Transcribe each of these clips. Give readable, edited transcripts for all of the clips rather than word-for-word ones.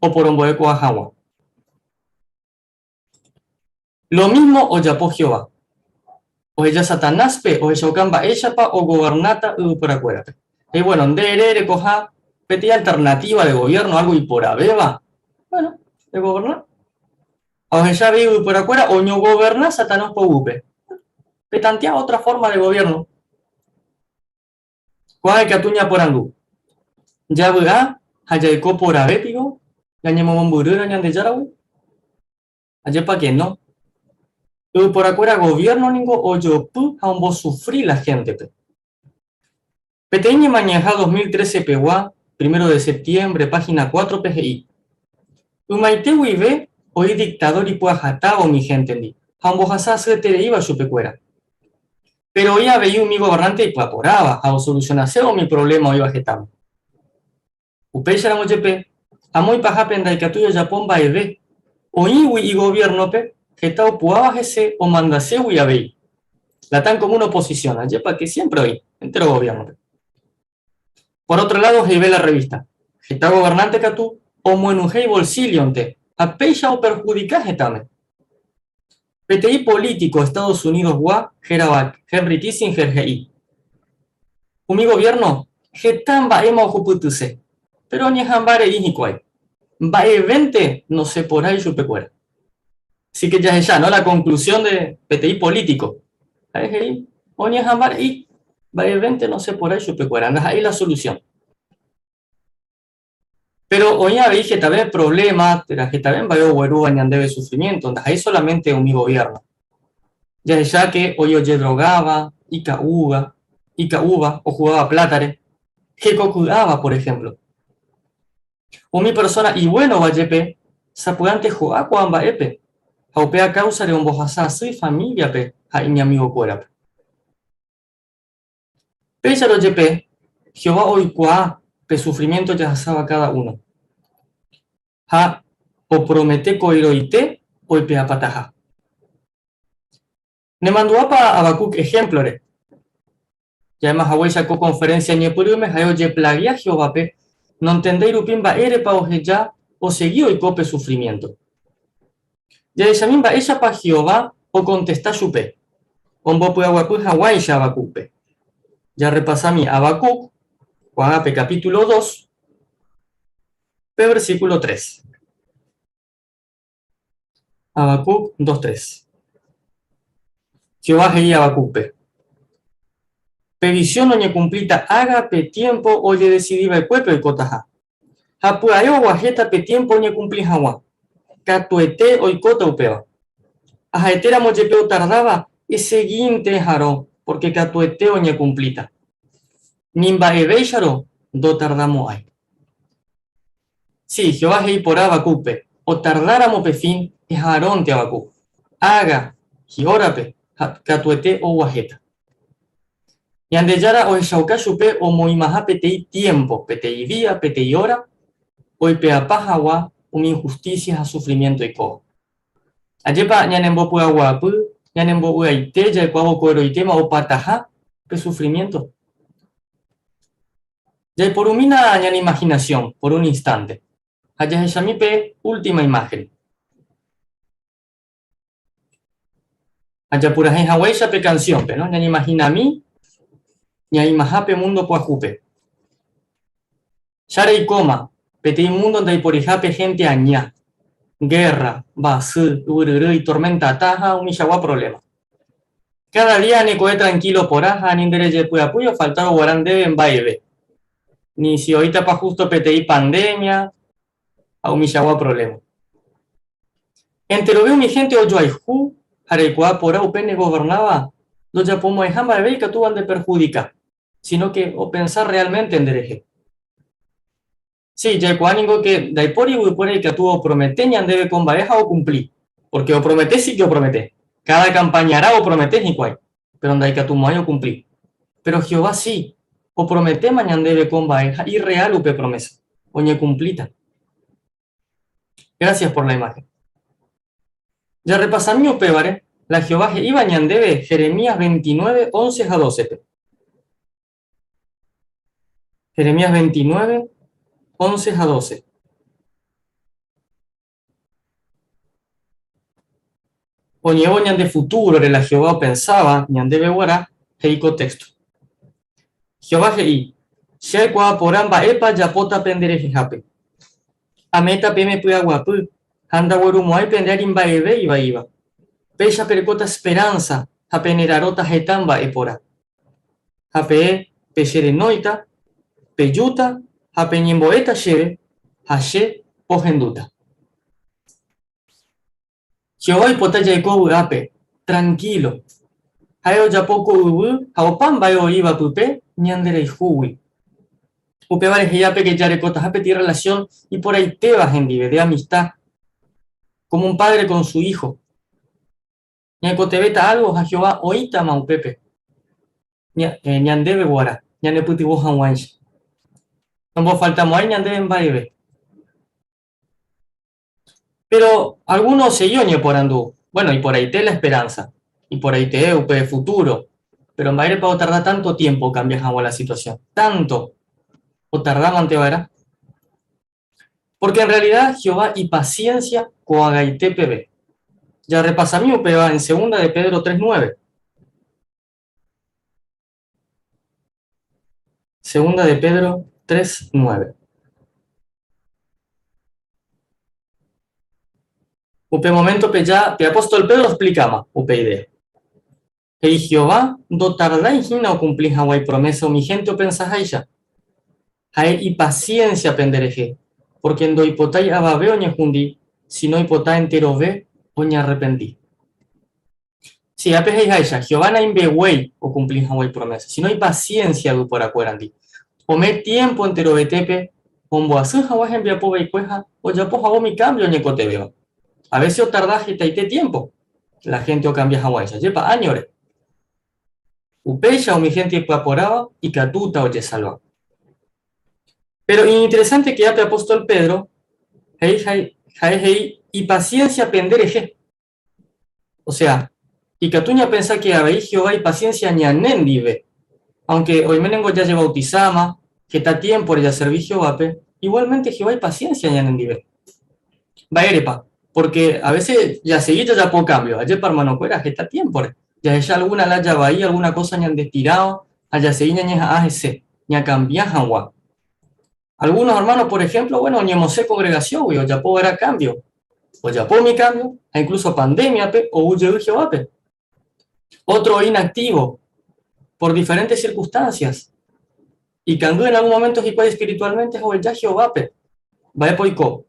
Oporombo'ekuaa hag̃ua. Lo mismo ojapo Jehová. Oheja Satanáspe ohechauka mba'éichapa ogovernáta yvyporakuérape. He'i, bueno, nde ere erekoha peteĩ alternativa de gobierno, algo iporãvéva, bueno, egoverna. Ha ohecha avei yvyporakuéra oñogoverna Satanás poguýpe. Petantea otra forma de gobierno. Ko'ág̃a ikatu ñaporandu, Javy'a ha jaiko porãve piko ñañemomombyrýrõ Ñandejáragui? Ajépa ke no. Yvyporakuéra goviérno ningo ojopy ha ombosufri la héntepe. Peteĩ ñemañaha 2013 pegua, primero de septiembre, página cuatro-pe he'i, Ymaite guive oĩ diktadór ipyahatáva umi héntendi ha ombohasa asyetereíva chupekuéra. Péro oĩ avei umi governánte ipyaporãva ha osolusionaséva umi provléma oĩva hetãme. Upéicharamo jepe, amo ipahápe ndaikatúi ojapo mba'eve, oĩgui igoviérnope heta opu'ãva hese omandaségui avei. La tan común oposición, ajépa ke siémpre oĩ, entéro goviérnope. Por otro lado, he'ive la revista, heta governánte katu omoenuhẽ ivolsíllonte ha péicha operhudika hetãme. Peteĩ polítiko Estados Unidosgua hérava Henry Kissinger he'i, Umi goviérno heta mba'éma ohupytyse, péro oñeha'ãmba rei hikuái. Mba'evénte noseporãi chupekuéra. Así que jahecha, no, la conclusión de peteĩ polítiko. Ha'e he'i, oñeha'ãmba rei, mba'evénte noseporãi chupekuéra, ndaha'éi la solución. Péro oĩ avei hetave provléma térã hetave mba'e oguerúva ñandéve sufrimiénto, ndaha'éi sólamente umi goviérno. Jahecha ke oĩ ojedrogáva, ika'úva, ika'úva, ohugáva plátare, hekoky'áva, por ehémplo. Umi persóna ivuénova jepe sapy'ánte ho'a ko'ã mba'épe, ha upéva káusare ombohasa asy ifamíliape ha iñamigokuérape. Péicharõ jepe, Jehová oikuaa pe sufrimiénto jahasáva káda uno, ha opromete ko'ẽrõite oipe'apataha. Nemandu'ápa Habacuc ehémplore? Ja'éma haguéicha ko konferénsia ñepyrũme ha'e ojeplagia Jehovápe nontendéi rupi mba'érepa oheja osegi oiko pe sufrimiénto. Jahechami mba'éichapa Jehová okontesta chupe, ombopy'aguapy hag̃uáicha Habacúcpe. Jarrepasami Habacuc, ko'ág̃a pe kapítulo dos, pe versíkulo tres. Habacuc dos, tres. Jehová he'i Habacúcpe, Pe visión oñekumplíta ág̃a pe tiémpo ojedesidi va'ekuépe oikotaha. Ha pya'e oguahẽta pe tiémpo oñekumpli hag̃ua. Katuete oikóta upéva. Ha ha'etéramo jepe otardáva, esegínte eharõ, pórke katuete oñekumplíta. Ni mba'evéicharõ ndotardamo'ãi. Si, Jehová he'i porã Habacúcpe, Otardáramo pe fin, eharõnte Habacuc. Ágã, hi'órape, ha katuete oguahẽta. Ñandejára ohechauka chupe omoĩmaha peteĩ tiémpo, peteĩ día, peteĩ óra, oipe'apa hag̃ua umi inhustísia ha sufrimiénto oikóva. Ajépa ñanembopy'aguapy, ñanembovy'aite jaikuaávo ko'ẽrõitéma opataha pe sufrimiénto? Jaiporumína ñane imahinasión por un instánte ha jahechami pe última imáhen. Ha japurahéi haguéicha pe canción-pe, no? Ñañeimahinami ñaĩmaha pe mundo pyahúpe. Cha reikóma peteĩ mundo ndaiporihápe hénte aña, guerra, mba'asy, yvyryrýi, tormenta ata ha umichagua problema. Cada día neko'ẽ tranquilo porã ha ani nderejepy'apýi ofaltárõ guarã ndéve mba'eve. Ni si oĩtapa justo peteĩ pandemia ha umichagua problema. Enterove umi hénte ojoayhu ha reikuaa porã upe negovernáva ndojapomo'ãiha mba'eve ikatúva ndeperhudika, síno ke opensa rreálmente nderehe. Si, jaikuaa ningo ke ndaipóri yvypóra ikatúva opromete ñandéve ko mba'e ha okumpli, pórke opromete sí ke opromete. Káda kampañarã opromete hikuái, péro ndaikatumo'ãi okumpli. Péro Jehová si, oprometéma ñandéve ko mba'e ha irreál upe promésa, oñekumplíta. Gracias por la imagen. Jarrepasami upévare la Jehová he'íva ñandéve Jeremías 29, 11 ha 12-pe. Jeremías 29, 11 ha 12. Oñe'ẽvo ñande futúrore la Jehová opensáva ñandéve guarã, he'i ko téxto. Jehová he'i, Che aikuaa porã mba'épa ajapóta penderehehápe. Ame'ẽta peẽme py'aguapy ha ndaguerumo'ãi pende ári mba'eve ivaíva. Péicha perekóta esperánsa ha penerarõta heta mba'e porã. Ha peẽ pecherenóita, pejúta ha peñembo'éta chéve, ha che pohendúta. Jehová oipota jaiko vy'ápe, trankílo. Ha'e ojapo ko yvy ha opa mba'e oĩva pype ñanderayhúgui. Upévare he'i ápe ke jarekotaha peteĩ rrelasión iporãitéva hendive, de amista, kómo un padre con su hijo. Ñaikotevẽta álgo ha Jehová oĩtama upépe ñandéve guarã, ñanepytyvõ hag̃uáicha. Nombofaltamo'ãi ñandéve mba'eve. Péro algúno osegi oñeporandu, Bueno, iporãite la esperánsa, iporãite upe futúro, péro mba'érepa otarda tánto tiémpo okambia hag̃ua la situasión? Tánto otardámante va'erã? Pórke en rrealida Jehová ipasiénsia ko'ag̃aite peve. Jarrepasami upéva en Segunda de Pedro 3:9. Segunda de Pedro 3:9. Upe moméntope ja pe apóstol Pedro oexplikáma upe idéa. He'i Jehová ndotardái hína okumpli hag̃ua ipromésa umi hénte opensaháicha. Ha'e ipasiénsia penderehe, pórke ndoipotái avave oñehundi, síno oipota enterove oñarrepenti. Si, ápe he'iháicha, Jehová naimbeguéi okumpli hag̃ua ipromésa, síno ipasiénsia yvyporakuérandi. Ome'ẽ tiémpo enterovetépe omboasy hag̃ua hembiapo vaikue ha ojapo hag̃ua umi kámbio oñekotevẽva. Avése otarda hetaite tiémpo la hénte okambia hag̃uáicha, ajépa áñore. Upéicha umi hénte ipyaporãva ikatúta ojesalva. Péro iñinteresánte ke ápe apóstol Pedro he'i ha'e he'i ipasiénsia pende rehe. Osea, ikatu ñapensa ke avei Jehová ipasiénsia ñane ndive. Aunke oime ningo jajevautisáma, heta tiémpore jaservi Jehovápe, iguálmente Jehová ipasiénsia ñane ndive. Mba'érepa? Pórke avése jasegi jajapo kámbio. Ajépa ermanokuéra, heta tiémpore jahecha algúna lája vai, algúna kósa ñandestiráo ha jasegi ñañeha'ã hese, ñakambia hag̃ua. Algunos hermanos, por ejemplo, bueno, oñemosẽ congregación-gui ojapo va'erã cambio. Ojapo umi cambio ha incluso pandemia-pe ou jey Jehovápe. Otro oĩ inactivo por diferentes circunstancias. Ikangy en algún momento hikuái espiritualmente ha oheja Jehovápe. Mba'épa oiko?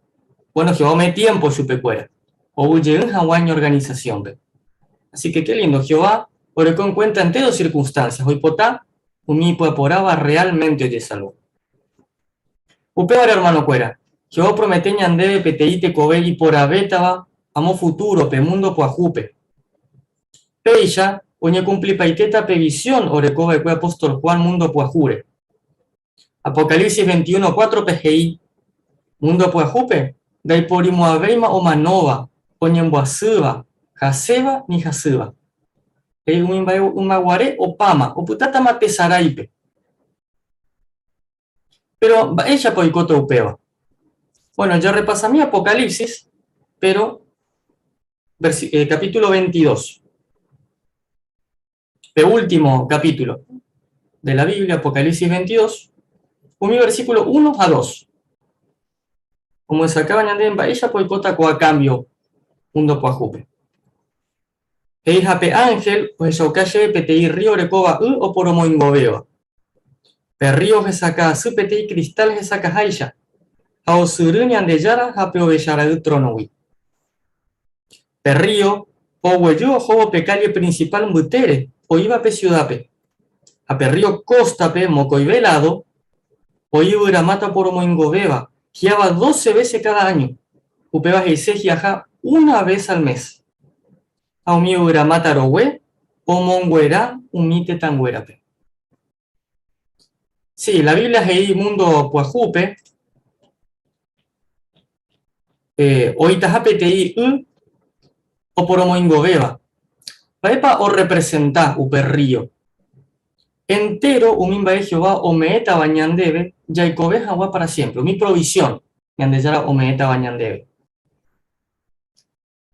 Bueno, Jehová ome'ẽ tiempo chupekuéra ou jey hag̃ua iñorganización-pe. Así que qué lindo, Jehová oreko en cuenta entero circunstancias, oipota umi ipyaporãva realmente ojesalva. Upévare ermanokuéra, Jehová opromete ñandéve peteĩ tekove iporãvétava amo futúrope, múndo pyahúpe. Péicha oñekumplipaitéta pe visión oreko va'ekue apóstol Juan múndo pyahúre. Apocalipsis 21:4-pe he'i, Múndo pyahúpe ndaiporimo'ãvéima omanóva, oñembyasýva, hasẽva ni hasýva. He'i umi mba'e ymaguare opáma, opytátama tesaráipe. Péro mba'éichapa oikóta upéva? Bueno, jarrepasami Apocalipsis, péro capítulo 22. Pe último capítulo de la Biblia, Apocalipsis 22, umi versículo 1 ha 2. Omyesakãva ñandéve mba'éichapa oikóta ko'ã kámbio múndo pyahúpe. He'i ha pe ánhel ohechauka chéve peteĩ rrío orekóva y oporomoingovéva. Pe rrío ohesakã asy peteĩ kristal hesakãháicha, ha osyry Ñandejára ha pe Ovechara'y trónogui. Pe rrío oguejy ohóvo pe kálle prinsipál mbytére oĩva pe siudápe, ha pe rrío kóstape mokõive ládo oĩ yvyramáta oporomoingovéva, hi'áva dóse vése káda áño, upéva he'ise hi'aha una ves al mes. Ha umi yvyramáta rogue omonguera umi tetãnguérape. Sí, la Biblia he'i múndo pyahúpe oĩtaha peteĩ y oporomoingovéva. Mba'épa orrepresenta upe rrío? Entéro umi mba'e Jehová ome'ẽtava ñandéve jaikove hag̃ua pára siémpre, umi provisión Ñandejára ome'ẽtava ñandéve.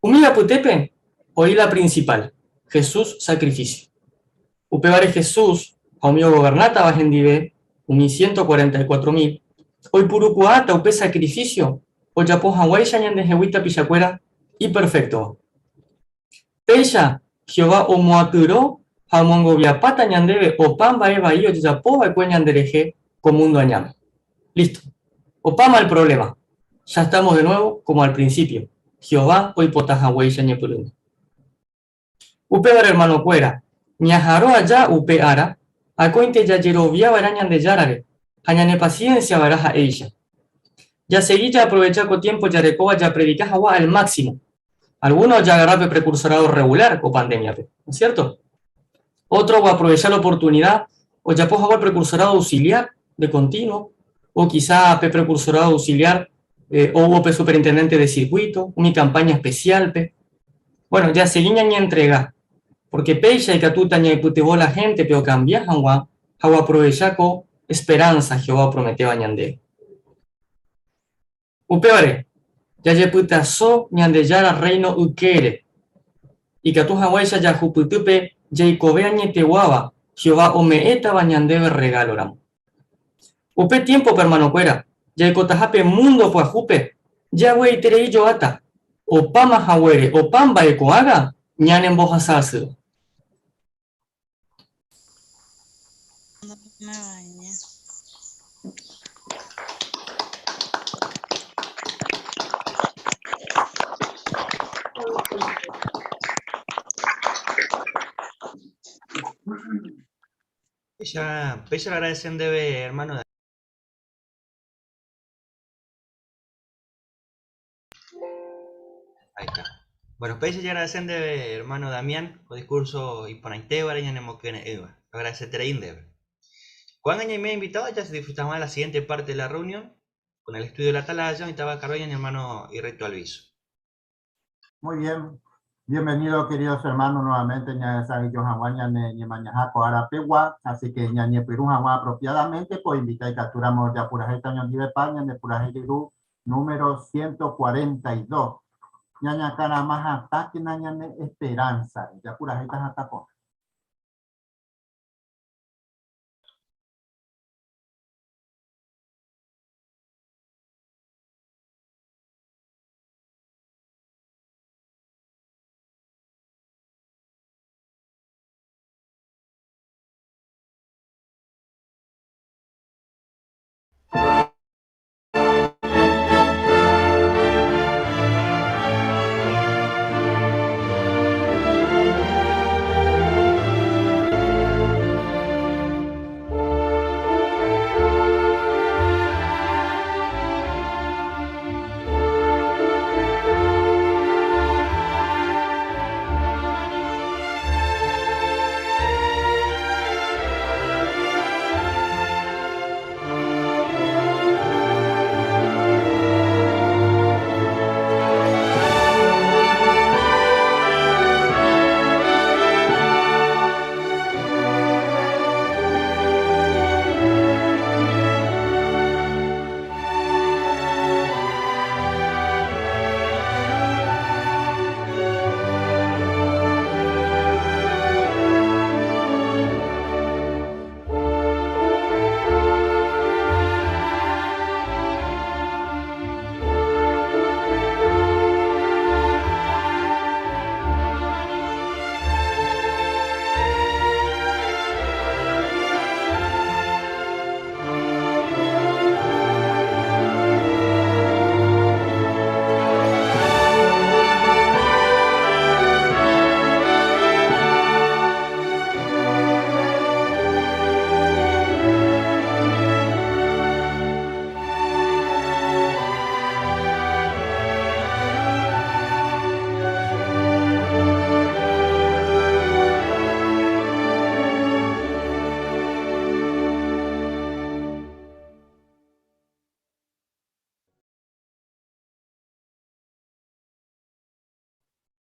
Umi apytépe Oĩ la principal, Jesús sacrificio. Upévare Jesús ha umi ogovernátava hendive, umi 144 mil, oipurukuaáta upe sacrificio ojapo hag̃uáicha ñandehegui tapichakuéra iperféktova. Péicha Jehová omoatyrõ ha omongoviapáta ñandéve opa mba'e vai ojejapo va'ekue ñanderehe ko múndo añáme. Listo. Opáma el problema. Ya estamos de nuevo como al principio, Jehová oipota haguéicha ñepyrũme. Upévare hermanokuéra, ñaharõ aja upe ára, akóinte jajerovia va'erã Ñandejárare ha ñanepasiénsia va'erã ha'éicha. Jasegi jaaprovecha ko tiémpo jarekóva japredika hag̃ua al máximo. Algúno ojagarra pe prekursorádo rregulár ko pandémiape, ¿no es siérto? Ótro oaprovecha la oportunida ojapo hag̃ua el prekursorádo auxiliár de kontínuo, o kisa pe prekursorádo auxiliár oúvo pe superintendénte de sirkuíto, umi kampáña espesiálpe. Bueno, jasegi ñañentrega, pórke péicha ikatúta ñaipytyvõ la héntepe okambia hag̃ua ha oaprovecha ko esperánsa Jehová oprometéva ñandéve. Upévare, jajepytaso Ñandejára Rréino ykére, ikatu hag̃uáicha jahupyty pe jeikove añeteguáva Jehová ome'ẽtava ñandéve rregáloramo. Upe tiémpope ermanokuéra, jaikotaha pe múndo pyahúpe, javy'aiterei joáta, opáma haguére opa mba'e ko'ág̃a ñanembohasa asýva. Péicha roagradece ndéve hermano. Ahí está. Bueno, péicha jaagradece ndéve hermano Damián ko discurso iporãitévare ñanemokyre'ỹva. Roagradeseterei ndéve. Ko'ág̃a ñaime invitado ya disfruta hag̃ua la siguiente parte de la reunión con el estudio de la Atalaya oĩtava Carlos ñane hermano Irreito Alviso. Muy bien. Bienvenido, queridos hermanos, nuevamente ñahesa'ỹijo hag̃ua ñane ñemañaha ko ára pegua. Así que ñañepyrũ hag̃ua apropiadamente, poinvita ikatúramo japurahéita oñondivepa ñande purahéi ryru número 142. Ñañakãrama hatãkena ñane esperanza-re. Japurahéita hatã porã.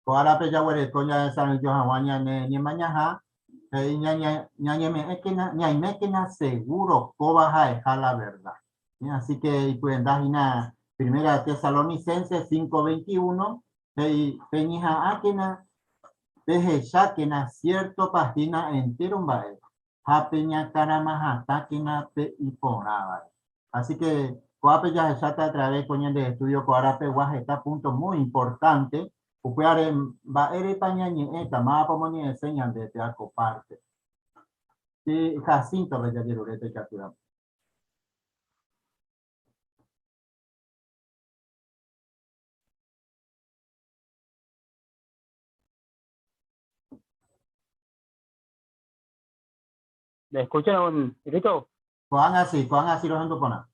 Ko árape jaguereko ñahesa'ỹijo hag̃ua ñane ñemañaha, he'i ñañeme'ẽkena, ñaimékena seguro kóva ha'eha la verda. Así que ipyenda hína Primera Tesalonicenses 5:21, he'i peñeha'ãkena. Pehechákena siértopa hína entéro mba'e ha peñakarama hatãkena pe iporãvare. Así que ko'ápe jahecháta a través ko ñande estudio ko árapegua heta punto muy importante, upévare mba'érepa ñañe'ẽta, mávapa omoñe'ẽse ñande péva ko parte. Pe Jacinto-pe jajeruréta ikatúramo. ¿Me escuchan, Rito? Ko'ág̃a sí, ko'ág̃a sí rohendu porã.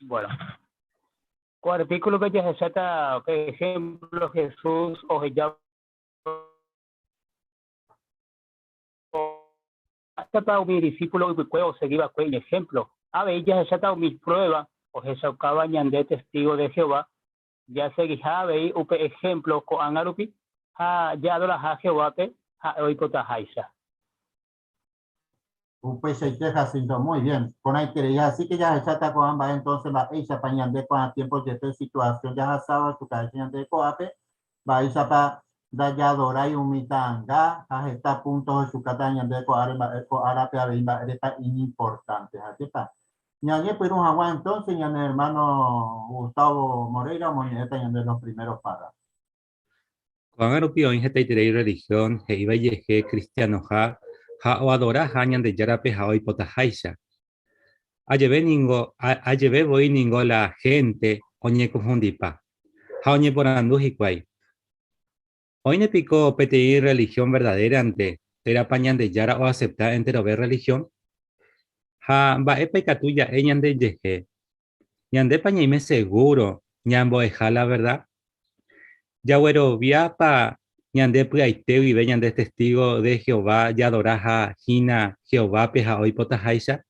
Bueno. Ko artículo-pe jahecháta pe ejemplo Jesús oheja Mba'éichapa umi disípulo ypykue osegi va'ekue iñehémplo? Avei jahecháta umi pruéva ohechaukáva ñande testígo de Jehová jasegiha avei upe ehémplo ko'ág̃a rupi ha jaadoraha Jehovápe ha'e oipotaháicha. Upeichaite Jacinto, muy bien. Porãiterei. Así que jahecháta ko'ã mba'e entonces mba'éichapa ñande ko'ã tiempo jepe situación jahasáva ochukaháicha ñande ko'ápe, mba'éichapa Ndajadorái umi ta'anga ha heta púnto ohechukáta ñande ko ára mba'e ko árape avei mba'érepa iñimportánte. Ha chépa, ñañepyrũ hag̃ua entónse ñane ermáno Gustavo Moreira omoñe'ẽta ñande los primeros párrafos. Ko'ág̃a rupi oĩ hetaiterei rrelihión he'íva ijehe kristianoha ha oadoraha Ñandejárape ha oipotaháicha. Ajeve ningo, ajeve voi ningo la hénte oñekonfundipa ha oñeporandu hikuái, Oĩne piko peteĩ rrelihión verdadérante térãpa Ñandejára oasepta enterove rrelihión? Ha mba'épa ikatu ja'e ñandejehe? Ñandépa ñaime segúro ñambo'eha la verda? Jagueroviápa ñande py'aite guive ñande testígo de Jehová jadoraha hína Jehovápe ha oipotaháicha?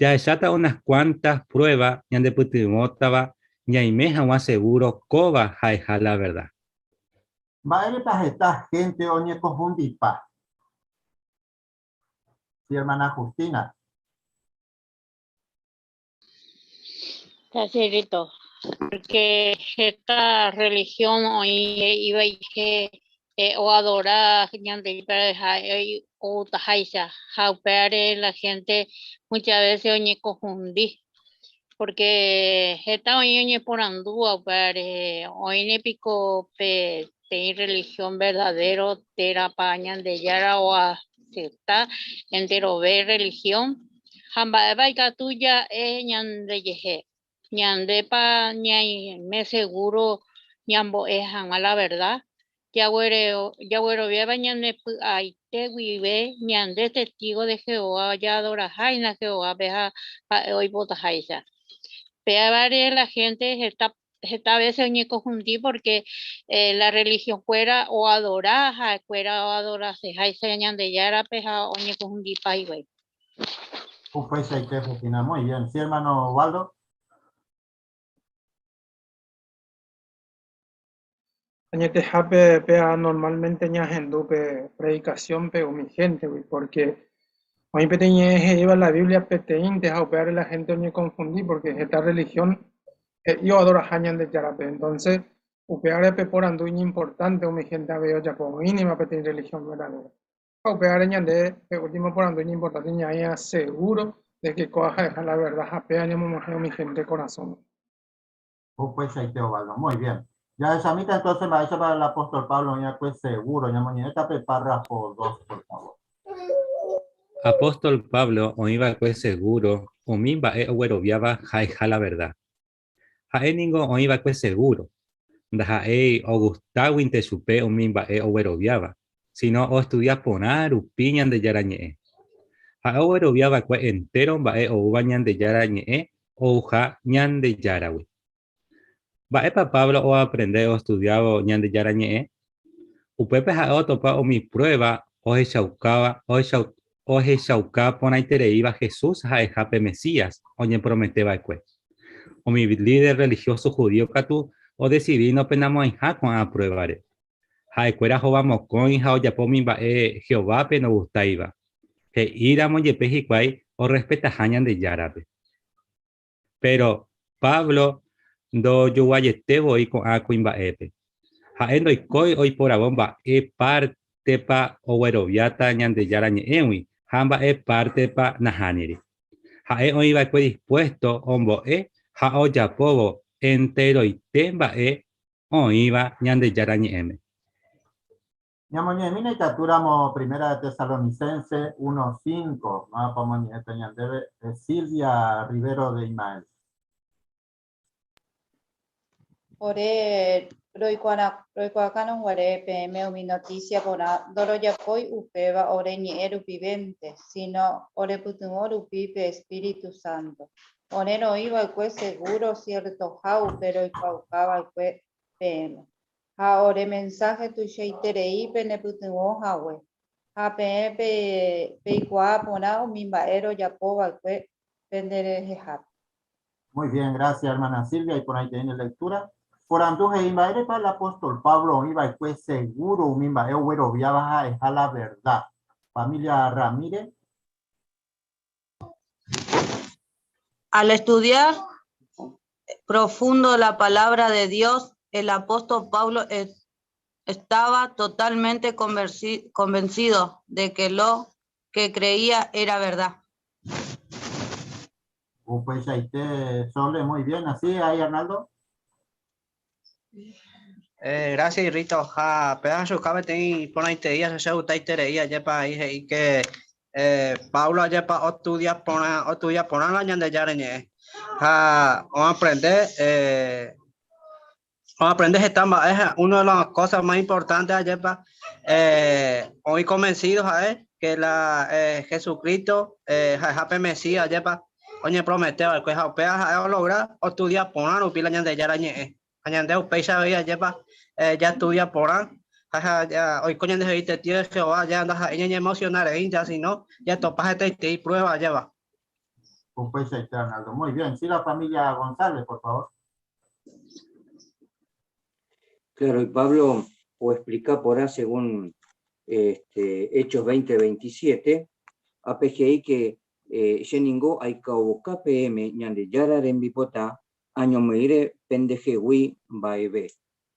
Jahecháta unas kuánta pruéva ñandepytyvõtava ñaime hag̃ua segúro kóva ha'eha la verda. Mba'érepa heta hénte oñekonfundipa? Sí, ermána Justina. Rito, porque heta religión oĩ he'íva ijehe oadora Ñandejára ha'e outaháicha ha upévare la gente muchas veces oñekonfundi porque heta oĩ oñeporandúva upévare oĩne piko peteĩ religión verdadero térãpa Ñandejára oasepta enterove religión Ha mba'épa ikatu ja'e ñandejehe? Ñandépa ñaime segúro ñambo'e hag̃ua la verda? Jagueroviáva ñane py'aite guive ñande testígo de Jehová jaadoraháina Jehovápe ha ha'e oipotaháicha. Pévare la hénte heta heta vése oñekonfundi pórke la rrelihionkuéra oadora ha'ekuéra oadoraseháicha Ñandejárape ha oñekonfundipa hikuái. Upeichaite, Justina. Muy bien. Sí, hermano Waldo. Añetehápe péa normalmente ñahendu pe predikasiónpe umi héntegui, pórke oĩ peteĩ ñe'ẽ he'íva la Biblia peteĩnte ha upévare la hénte oñekonfundi pórke heta rrelihión he'i oadoraha Ñandejárape. Entónse, upévare pe porandu iñimportánte umi hénte avei ojapo oĩnima peteĩ rrelihión verdadéra. Ha upévare ñande pe último porandu iñimportánte ñaĩva segúro de ke kóva ha'eha la verda ha péva ñamog̃uahẽ umi hénte korasõme. Upeichaite Ovaldo. Muy bien. Jahechamíta entonces mba'éichapa el apóstol Pablo oĩ va'ekue seguro. Ñamoñe'ẽta pe párrafo 2, por favor. Apóstol Pablo oĩ va'ekue seguro umi mba'e ogueroviáva ha'eha la verda. Ha'e ningo oĩ va'ekue seguro, ndaha'éi ogustáguinte chupe umi mba'e ogueroviáva, síno oestudia porã rupi Ñandejára Ñe'ẽ. Ha'e oguerovia va'ekue entéro mba'e oúva Ñandejára Ñe'ẽ ouha Ñandejáragui. Mba'épa Pablo oaprende oestudiávo Ñandejára Ñe'ẽ? Upépe ha'e otopa umi pruéva ohechaukáva ohechauka porãitereíva Jesús ha'eha pe Mesías oñepromete va'ekue. Umi líder rrelihióso judío katu odesidi nopenamo'ãiha ko'ã pruévare. Ha'ekuéra hova mokõi ha ojapo umi mba'e Jehovápe ndogustáiva, he'íramo jepe hikuái orrespetaha Ñandejárape. Péro Pablo ndojoguaiete voi ko'ã kuimba'épe. Ha'e ndoikói oiporavo mba'e pártepa ogueroviáta Ñandejára Ñe'ẽgui ha mba'e pártepa nahániri. Ha'e oĩ va'ekue dispuésto ombo'e ha ojapóvo enteroite mba'e oĩva Ñandejára Ñe'ẽme. Ñamoñe'ẽmína ikatúramo Primera de Tesalonicense 1, 5, mávapa omoñe'ẽta ñandéve Silvia Rivero de Imael. Ore roikuaakárõ guare peẽme umi notísia porã ndorojapói upéva ore ñe'ẽ rupivénte, síno orepytyvõ rupi pe espíritu sánto. Ore roĩ va'ekue segúro siertoha upe roikuaauka va'ekue peẽme. Ha ore mensáhe tuichaiterei penepytyvõ hague. Ha peẽ peikuaa porã umi mba'e rojapo va'ekue penderehehápe. Muy bien, gracias hermana Silvia, iporãiterei nde lectura. Porandu he'i mba'érepa el apóstol Pablo oĩ va'ekue seguro umi mba'e ogueroviáva ha'eha la verdad. Familia Ramírez. Al estudiar profundo la palabra de Dios, el apóstol Pablo estaba totalmente convencido de que lo que creía era verdad. Upeichaite, Sole, muy bien. Así, ahí, Arnaldo. Eh, gracias, Rito. Ja, pe achuka peteĩ porãiterei achegustaiterei ajépa ahí he'i que eh, Pablo ajépa ostudia porã, ostudia porã la Ñandejára ñe'ẽ. Ha oaprende eh, oaprende heta mba'e ha una de las cosas más importantes ajépa eh, oĩ convencido ha'e que la eh, Jesucristo eh, ha'eha pe Mesías ajépa oñepromete va'ekue ha upéva ha'e ologra ostudia porã rupi la Ñandejára ñe'ẽ. Ha ñande upéicha avei ajépa eh, jastudia porã ha, ha ja, oiko ñandehegui testigo de Jehová ja ndaha'éi ñañeemociona reínte sino jatopa hetaiterei prueba ajépa. Upeichaite, Arnaldo. Muy bien. Sí, la familia González, por favor. Claro, y Pablo o explica por ahí según este, Hechos 20, 27, APGI que eh, che ningo aikuaauka peẽme Ñandejára rembipota añomoĩre pendehegui mba'eve,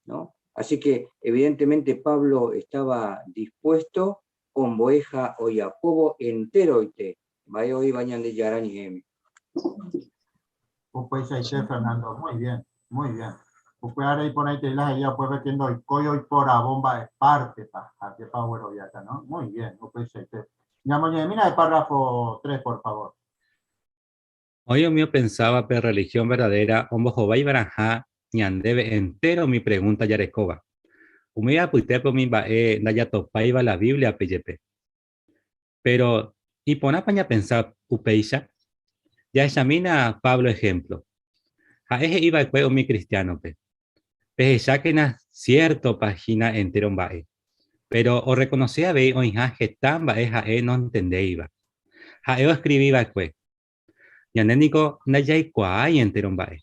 ¿no? Así que evidentemente Pablo estaba dispuesto ombo'eha ojapóvo enteroite mba'e oĩva Ñandejára ñe'ẽme. Upeichaite, Fernando. Muy bien, muy bien. Upévare iporãiterei la he'íva upépe que ndoikói oiporavo mba'e pártepa, ajépa ogueroviáta, no? Muy bien, upeichaite. Ñamoñe'ẽmína el párrafo 3, por favor. Oĩ umi opensáva pe religión verdadera ombohovái va'erãha ñandéve entéro umi pregúnta jarekóva. Umíva apytépe umi mba'e ndajatopáiva la Bíbliape jepe. Péro, iporãpa ñapensa upéicha? Jahechamína Pablo ehémplo. Ha'e he'i va'ekue umi kristiánope, Pehechákena siértopa hína entéro mba'e. Péro orrekonose avei oĩha heta mba'e ha'e nontendéiva. Ha'e oeskrivi va'ekue, Ñande niko ndajaikuaái entéro mba'e.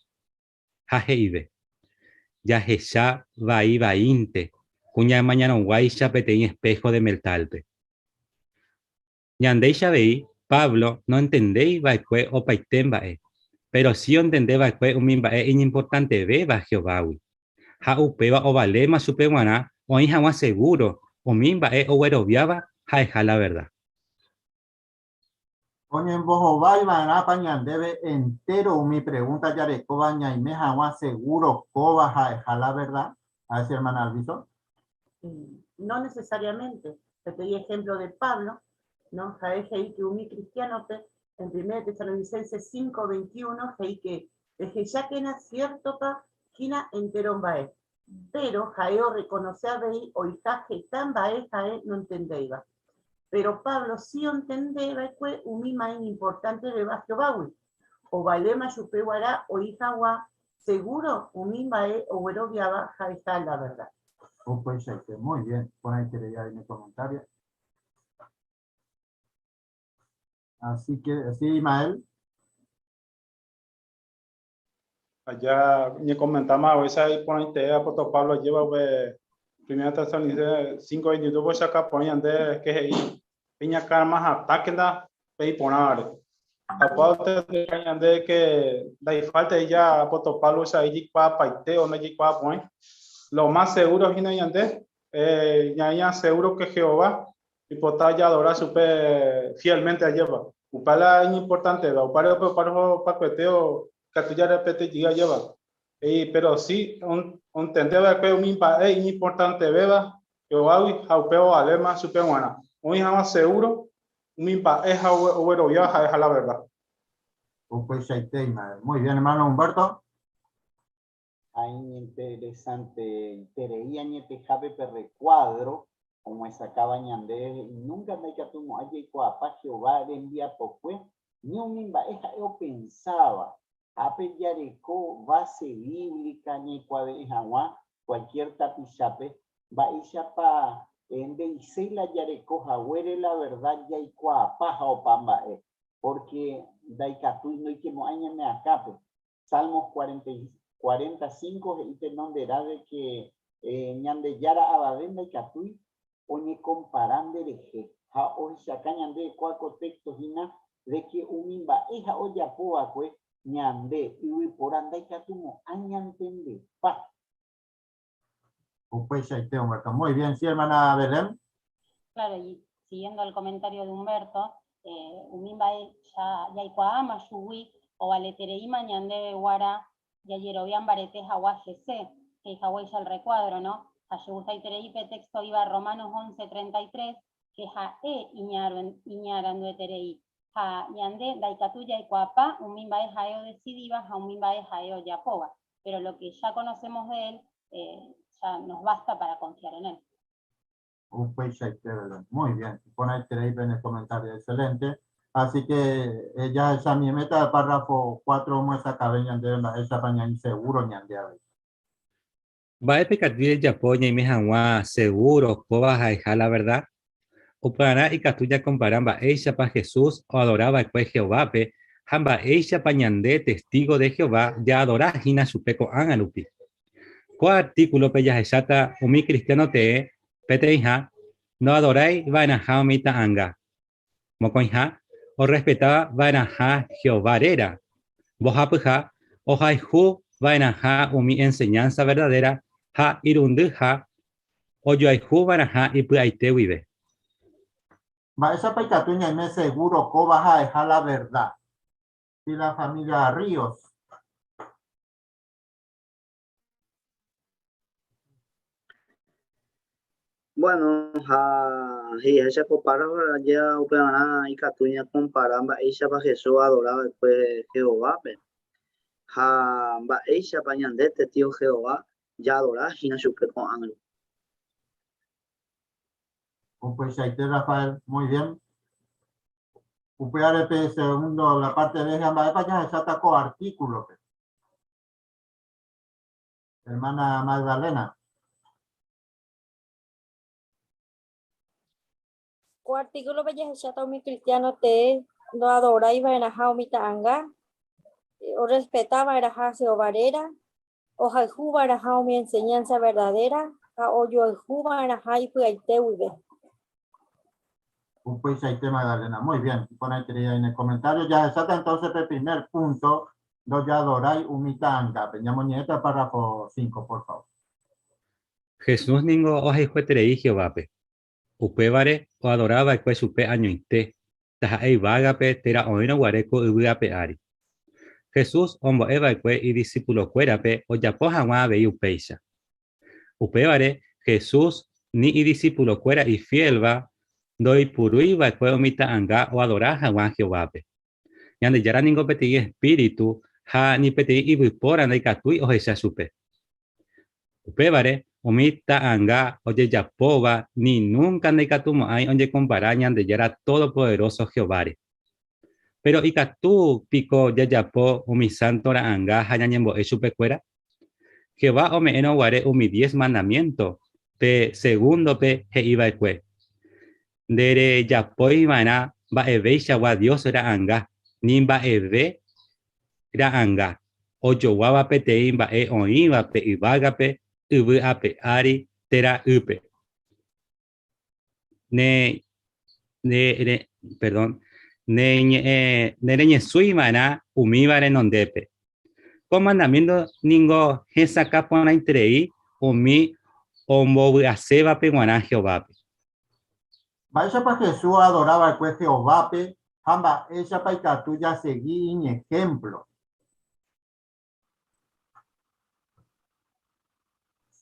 Ha he'ive, Jahecha vai vaínte ku ñamañarõguáicha peteĩ espého de metálpe. Ñandéicha avei, Pablo nontendéi va'ekue opaite mba'e, péro si ontende va'ekue umi mba'e iñimportantevéva Jehovágui. Ha upéva ovaléma chupe g̃uarã oĩ hag̃ua segúro umi mba'e ogueroviáva ha'eha la verda. Oñembohovái va'erãpa ñandéve entéro umi pregúnta jarekóva ñaime hag̃ua segúro kóva ha'eha la verda? A ver si hermana Alviso. No necesariamente. Peteĩ ejemplo de Pablo, no? Ha'e he'i que umi cristiano-pe en 1 Tesalonicenses 5:21 he'i que pehechákena cierto-pa hína entéro mba'e. Péro ha'e orrekonose avei oiha heta mba'e ha'e nontendéiva. Péro Pablo si ontende va'ekue umi mba'e iñimportantevéva Jehovágui. Ovaléma chupe guarã oĩ hag̃ua segúro umi mba'e ogueroviáva ha'eha la verda. Upeichaite, muy bien, porãiterei avei ne comentario. Así que, sí, Ismael. Allá ñekomentáma haguéicha iporãiteve apóstol Pablo ajéva upe Primera Tesalonicenses 5:22 ohechakuaa porã ñande ke he'i peñakãrama hatãkena pe iporãvare. Ha upéva ohecha ñande ke ndaifáltai ja apóstol Pablo ohecha jaikuaapaite o ndajaikuaaporãi. Lo más seguro hína ñande, ñaĩa seguro que Jehová oipota jaadora chupe fielmente ajépa. Upe la iñimportanteva, upévare upe párrafo opakuete ikatu jarepete jey ajépa. He'i, pero si ontende va'ekue umi mba'e iñimportantevéva Jehovágui ha upéva ovaléma chupe g̃uarã, oĩ hag̃ua seguro umi mba'e ha ogueroviáva ha'eha la verda. Upeichaite, imadre. Muy bien, hermano Humberto. Ha iñinteresanteiterei añetehápe pe rrekuádro omyesakãva ñandéve he'i núnka ndaikatumo'ãi jaikuaapa Jehová rembiapokue ni umi mba'e ha'e opensáva. Ápe jareko base bíblica ñaikuave'ẽ hag̃ua cualquier tapichápe mba'éichapa nde'iséi la jareko haguére la verdad jaikuaapa ha opa mba'e, pórke ndaikatúi ndoikemo'ãi ñane akãpe. Salmos 45 he'i tenonderã de que Ñandejára avave ndaikatúi oñekompara nderehe, ha ohechaka ñandéve kóa ko texto hína de que umi mba'e ha ojapo va'ekue ñande yvypóra ndaikatumo'ãi ñantendepa. Upeichaite, Humberto. Muy bien, sí, hermana Belén. Claro, y siguiendo el comentario de Humberto, eh, umi mba'e ja jaikuaáma chugui ovaletereíma ñandéve guara jajerovia mbarete hagua hese, he'i haguéicha el recuadro, no? Ha chegustaiterei pe texto oĩva Romanos 11:33, que ha'e iñarandueterei, ha ñande ndaikatúi jaikuaapa umi mba'e ha'e odesidíva ha umi mba'e ha'e ojapóva. Pero lo que ya conocemos de él, eh, ya nos basta para confiar en él. Upeichaite, ¿verdad? Muy bien. Iporãiterei pene comentario, excelente. Así que jahechami meta párrafo 4 omyesakãve ñandéve mba'éichapa ñaĩseguro ñande avei. Mba'épe katu jajapo ñaime hag̃ua seguro kóva ha'eha la verdad? Upearã ikatu jakompara mba'éichapa Jesús oadora va'ekue Jehovápe ha mba'éichapa ñande testígo de Jehová jaadora hína chupe ko'ág̃a rupi. Ko artíkulope jahecháta umi kristiáno tee peteĩha ndoadorái va'erãha umi ta'anga. Mokõiha, orrespeta va'erãha Jehová réra. Mbohapyha, ohayhu va'erãha umi enseñánsa verdadéra ha irundyha ojoayhu va'erãha ipy'aite guive. Mba'éichapa ikatu ñaime segúro kóva ha'eha la verda? Si la familia Ríos. Bueno, ha he'iháicha ko párrafo aja upevarã ikatu ñakompara mba'éichapa Jesús oadora va'ekue Jehovápe ha mba'éichapa ñande testígo Jehová jaadora hína chupe ko'ág̃a rupi. Upeichaite Rafael, muy bien. Upévare pe segundo la parte B ha mba'épa jahecháta ko artículo-pe. Hermana Magdalena. Ko artículo-pe jahecháta umi cristiano tee ndoadorái va'erãha umi ta'anga, orrespeta va'erãha Jehová réra, ohayhu va'erãha umi enseñanza verdadera ha ojoayhu va'erãha ipy'aite guive. Upeichaite Magdalena, muy bien, iporãiterei aĩ ne comentario. Jahecháta entonces pe primer punto Ndojeadorái umi ta'angápe. Ñamoñe'ẽta párrafo 5, por favor. Jesús ningo ohayhueterei Jehovápe. Upévare oadora va'ekue chupe añoite, taha'e yvágape térã oĩrõ guare ko yvy ape ári. Jesús ombo'e va'ekue idisipulokuérape ojapo hag̃ua avei upéicha. Upévare Jesús ni idisipulokuéra ifiélva ndoipurúi va'ekue umi ta'anga oadora hag̃ua Jehovápe. Ñandejára ningo peteĩ espíritu ha ni peteĩ yvypóra ndaikatúi ohecha chupe. Upévare, umi ta'anga ojejapóva ni núnka ndaikatumo'ãi oñekompara Ñandejára Todopoderóso Jehováre. Péro ikatu piko jajapo umi sánto ra'anga ha ñañembo'e chupekuéra? Jehová ome'ẽrõ guare umi Diez Mandamiénto, pe segúndope he'i va'ekue, Nderejapói va'erã mba'eveichagua Dios ra'anga, ni mba'eve ra'anga, ojoguáva peteĩ mba'e oĩva pe yvágape, yvy ape ári térã ýpe. Ne, ne, re, perdón, ne ñe'ẽ, nereñesũi va'erã umíva renondépe. Ko mandamiénto ningo hesakã porãiterei umi ombovy'asévape g̃uarã Jehovápe. Mba'éichapa Jesús oadora va'ekue Jehovápe ha mba'éichapa ikatu jasegi iñehémplo?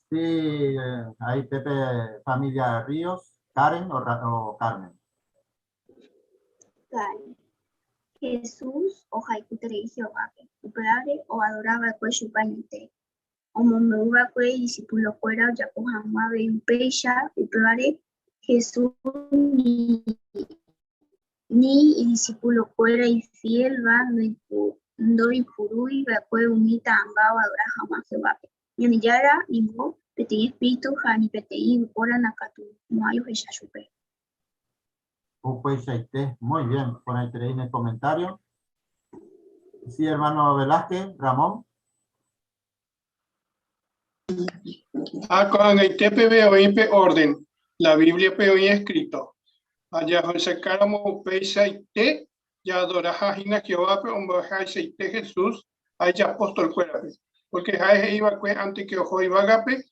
Sí, ahí Pepe, familia Ríos, Karen o, o Carmen. Karen. Jesús ohayhuterei Jehovápe, upévare oadora va'ekue chupe añoite. Omombe'u va'ekue idisipulokuéra ojapo hag̃ua avei upéicha, upévare Jesús ni Ni idisipulokuéra ifiélva ndoipurúi va'ekue umi ta'anga oadora hag̃ua Jehovápe. Ñandejára ningo peteĩ espíritu ha ni peteĩ yvypóra ndakatumo'ãi ohecha chupe. Upeichaite, muy bien, porãiterei ne comentario. Sí, hermano Velázquez, Ramón. Ha ko'ag̃aite peve oĩ pe órden, la Bíbliape oĩ eskríto. Ha jahechakáramo upeichaite jaadoraha hína Jehovápe ombo'ehaichaite Jesús ha ijapostolkuérape, pórke ha'e he'i va'ekue ánte ke oho yvágape,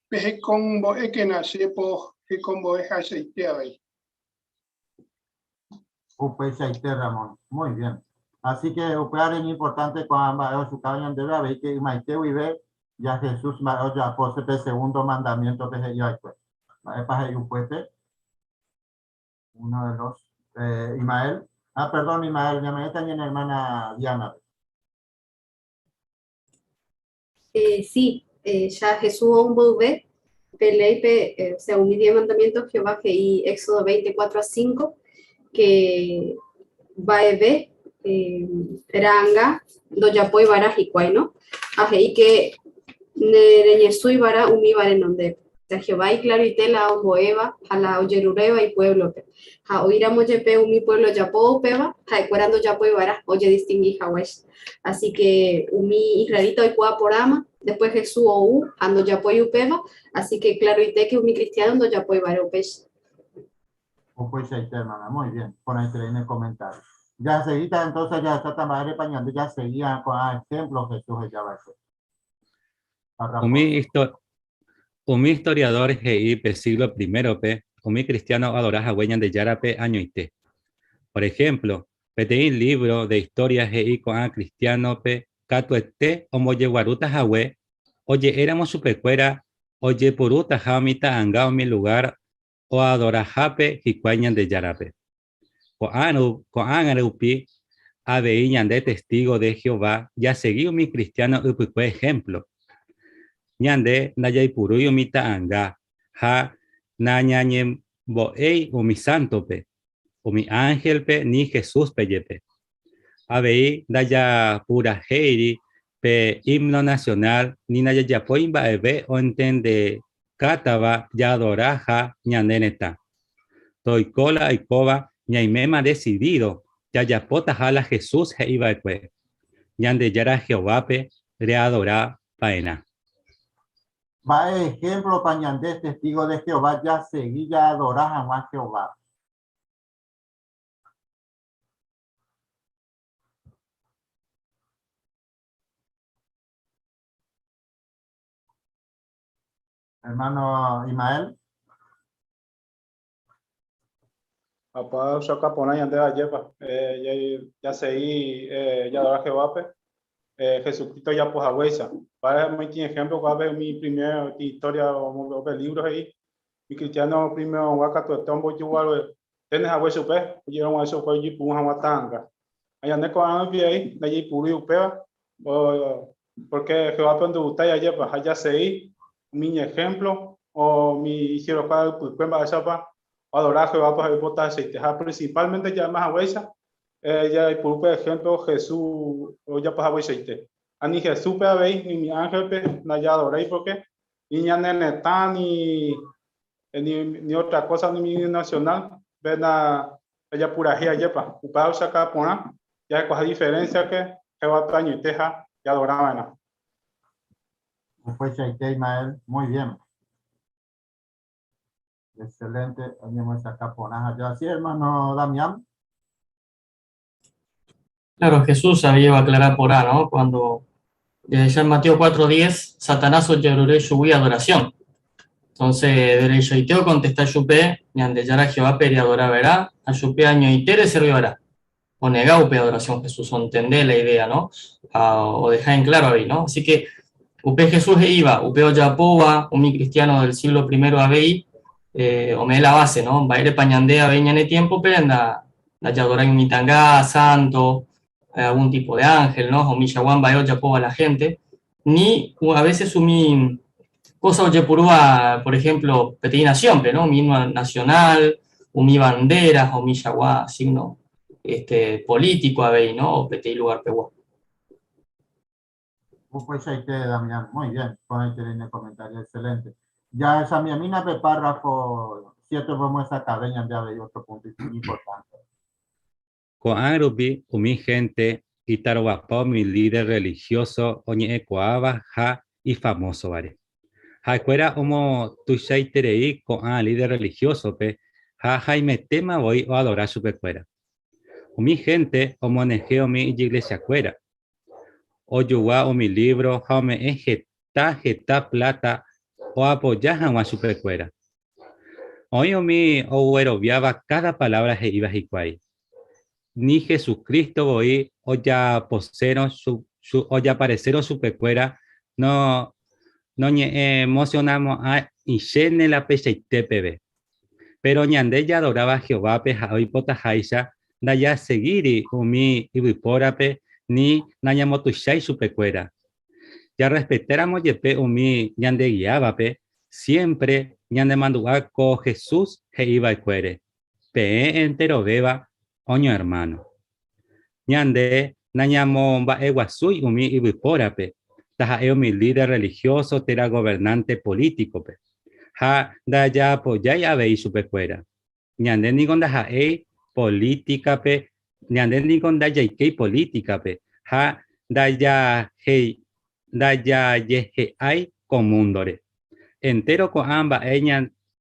Pehekombo'ékena che pohekombo'ehaichaite avei. Upeichaite, Ramón. Muy bien. Así que upévare iñimportante ko'ã mba'e ochukáva ñandéve avei que ymaite guive ya Jesús mba'e ojapose pe segundo mandamiento-pe he'i va'ekue. Mba'épa he'i upépe? Uno de los eh, Imael. Ah, perdón, Imael, ñame'ẽta ñane hermana Diana-pe. Eh, sí, eh, ya Jesús ou mboyve, pe léipe, eh, o sea, umi diez mandamientos Jehová he'i Éxodo 24 a 5, que mba'eve eh, ra'anga ndojapói va'erã hikuái, no? Ha he'i que nereñesũi va'erã umíva renondépe. O sea, Jehová iclaroite la ombo'éva ha la ojeruréva ipuéblope. Ha oĩramo jepe umi pueblo ojapóva upéva, ha'ekuéra ndojapói va'erã ojedistingui haguéicha. Así que umi israelita oikuaa porãma, después Jesús ou ha ndojapói upéva, así que claroite que umi cristiano ndojapói va'erã upéicha. Upeichaite, hermana, muy bien, porãiterei ne comentario. Jaseguíta entonces jahecháta mba'érepa ñande jasegía ko'ã ejemplo Jesús heja va'ekue. Umi, histo umi historiador he'i pe síglo primérope umi kristiáno oadora hague Ñandejárape añoite. Por ehémplo, peteĩ lívro de istória he'i ko'ã kristiánope katuete ombojeguarúta hague oje'éramo chupekuéra ojepurútaha umi ta'anga umi lugár oadorahápe hikuái Ñandejárape. Ko'ág̃a rupi avei ñande testígo de Jehová jasegi umi kristiáno ypykue ehémplo. Ñande ndajaipurúi umi ta'anga ha nañañembo'éi umi sántope, umi ánhelpe ni Jesúspe jepe. Avei ndajapurahéiri pe himno nasionál ni ndajajapói mba'eve ontendekátava jaadoraha ñane retã. Toiko la oikóva ñaiméma desidído jajapótaha la Jesús he'i va'ekue, Ñandejára Jehovápe readora va'erã. Mba'e ehémplopa ñande testígo de Jehová jasegi jaadora hag̃ua Jehovápe? Hermano Imael. Apa ochoka porã ñandéve ajépa, eh, jasegi eh, jadora Jehovápe, eh, Jesucristo ojapo haguéicha. Mba'e moitĩ ejemplo ko'ápe umi primer historia omombe'u pe libro he'i, umi cristiano primerogua katuete ombojoguarue Tene hague chupe, ojerõ guare chupe ojeipuru hag̃ua ta'anga. Ha ñande ko'ág̃a rupi avei ndajaipurúi upéva, pórke Jehovápe ndogustái ajépa, ha jasegi umi iñehémplo, umi isiervokuéra ypykue mba'éichapa oadora Jehovápe ha oipota heseite. Ha prinsipálmente ja'éma haguéicha, jaipuru pe ehémplo Jesús ojapo hagueichaite. Ha ni Jesúspe avei, ni umi ánhelpe ndajaadorái pórke ni ñane retã ni ni, ni otra cosa ni mi nacional ve na jajapurahéi ajépa upéva ochaka porã jahekuaaha diferencia ke Jehovápe añoite ha jaadora va'erã. Upeichaite Ismael, muy bien. Excelente, oñemyesakã porã ha así hermano Damián. Claro, Jesús había aclarar porã, ¿no? Cuando Jahecha Mateo 4:10, Satanás ojerure chugui adoración. Entonces, derechoite okontesta chupe, Ñandejára Jehovápe readora va'erã, ha chupe añoite reservi va'erã. Onega upe adoración Jesús, ontende la idea, no? Ha odeja en claro avei, no? Así que, upe Jesús he'íva, upe ojapóva umi cristiano del siglo primero avei, ome'ẽ la base, no? Mba'érepa ñande avei ñane tiémpope ndajadorái umi tanga, santo, algún tipo de ángel, no? Umichagua mba'e ojapóva la gente, ni a veces umi cosa ojepurúva, por ejemplo, peteĩ nación-pe, no? Umi himno nacional, umi bandera ha umichagua signo este, político avei, no? O peteĩ lugar-pegua. Upeichaite, Damián. Muy bien, con el comentario, excelente. Ya esa mi amina pe párrafo 7 vamos a sacar, ya de otro punto importante. Ko'ã rupi umi hénte itarovapa umi líder rrelihióso oñe'ẽkuaáva ha ifamósovare. Ha'ekuéra omotuichaiterei ko'ã líder rrelihiósope ha haimetéma voi oadora chupekuéra. Umi hénte omonehe umi ijiglesiakuéra, ojogua umi lívro ha ome'ẽ heta heta pláta oapoja hag̃ua chupekuéra. Oĩ umi ogueroviáva káda palávra he'íva hikuái. Ni Jesucristo voi ojaposérõ ojaparesérõ chupekuéra no noñe'ẽmosionamo'ãichéne la peichaite peve. Péro ñande jadoráva Jehovápe ha oipotaháicha ndajasegíri umi yvypórape ni nañamotuichái chupekuéra. Jarrespetáramo jepe umi ñandegiávape, siémpre ñanemandu'a ko Jesús he'i va'ekuére, Peẽ enterovéva oñoermáno. Ñande nañamomba'eguasúi umi yvypórape, taha'e umi líder rrelihióso térã governánte polítikope, ha ndajapojái avei chupekuéra. Ñande niko ndaha'éi polítikape, ñande niko ndajaikéi polítikape ha ndajajehe'ái ko múndore. Entéro ko'ã mba'e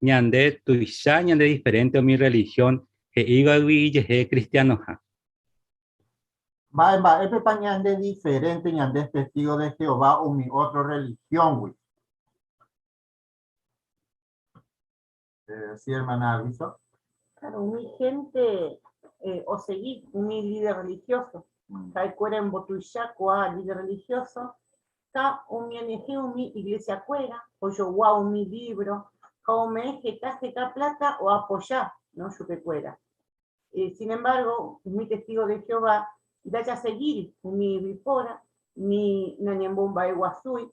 ñande tuicha ñandediferénte umi rrelihión he'ívagui ijehe kristianoha. Mba'e mba'épepa ñande diferénte ñande testígo de Jehová umi ótro rrelihióngui? Sí, hermana Aviso. Claro, umi hénte osegi umi líder religioso. Ha'ekuéra ombotuicha ko'ã líder religioso ha omyenyhẽ umi iglesiakuéra, ojogua umi lívro ha ome'ẽ heta heta pláta oapoja, no, chupekuéra. Sin embargo, umi testigo de Jehová ndajasegíri umi yvypóra ni nañembomba'eguasúi,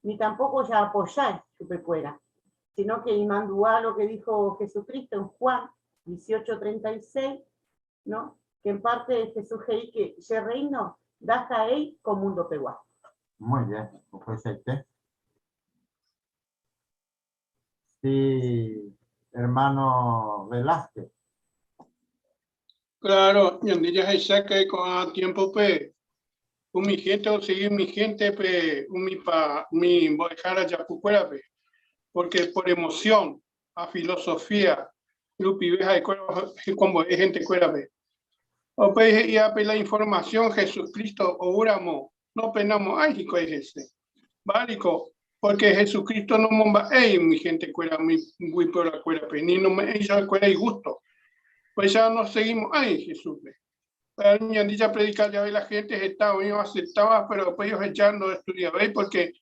ni tampoco jaapoyái chupekuéra, sino que imandu'a lo que dijo Jesucristo en Juan 18:36, no? Que en parte Jesús he'i que che reino ndaha'éi ko mundo pegua. Muy bien, upeichaite. Sí, hermano Velázquez. Claro, ñande jahecha que ko'ã tiempo-pe umi gente osegi umi gente-pe umi pa umi mbo'ehára japukuérape, porque por emoción ha filosofía rupive ha'ekuéra hekombo'e hentekuérape. Upéi he'i ápe la información Jesucristo oúramo nopenamo'ãi hikuái hese. Mba'éiko? Pórke Jesucristo nomomba'éi umi hentekuéra umi yvyporakuérape, ni nome'ẽi chupekuéra igústo. Upéicha nosegimo'ãi Jesúspe. Péro ñande japredika jave la hénte heta oĩ oaseptáva, péro upéi oheja ndoestudiavéi pórke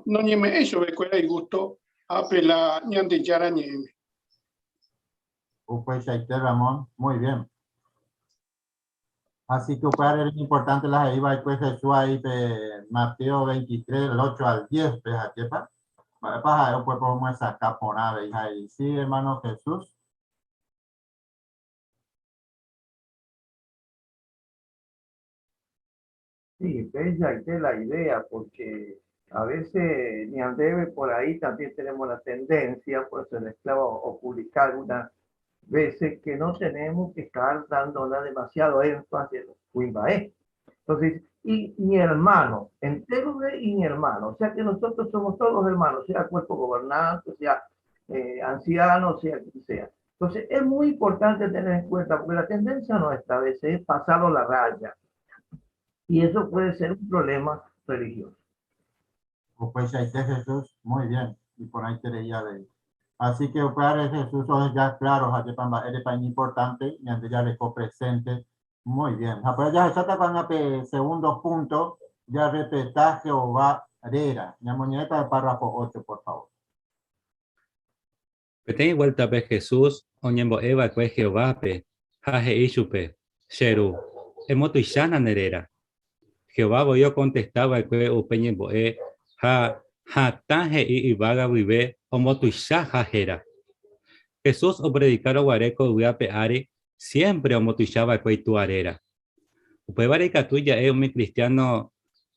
noñeme'ẽi chupekuéra igústo ápe la Ñandejára Ñe'ẽme. Upeichaite, Ramón. Muy bien. Así que upévare era importante la he'i va'ekue Jesús ahí pe Mateo 23, del 8 al 10, pe ajépa? Mba'épa ha'e upépe omyesakã porã avei ha he'i, Sí, hermano Jesús. Sí, péichaite la idea, porque a veces ñandéve por ahí también tenemos la tendencia, por eso el esclavo o publicar algunas veces que no tenemos que estar dándole demasiado énfasis al kuimba'e. Entonces, y mi hermano, entero de y mi hermano, o sea que nosotros somos todos hermanos, sea cuerpo gobernante, sea anciano, sea quien sea. Entonces, es muy importante tener en cuenta, porque la tendencia nuestra a veces es pasarlo la raya. Y eso puede ser un problema religioso. Upeichaite Jesús, muy bien, iporãiterei avei. Así que upévare Jesús oheja claro ha'épa mba'érepa iñimportante ñande jareko presente. Muy bien. Ha upéva jahecháta ko'ág̃a pe segundo punto, jarrespeta Jehová réra. Ñamoñe'ẽta el párrafo 8, por favor. Peteĩ vuéltape Jesús oñembo'e va'ekue Jehovápe ha he'i chupe, Che Ru, emotuichána nde réra. Jehová voi okontesta va'ekue upe ñembo'e ha hatã he'i yvága guive ombotuichaha héra. Jesús opredikárõ guare ko yvy ape ári siémpre ombotuicha va'ekue Itúa réra. Upévare ikatu ja'e umi kristiáno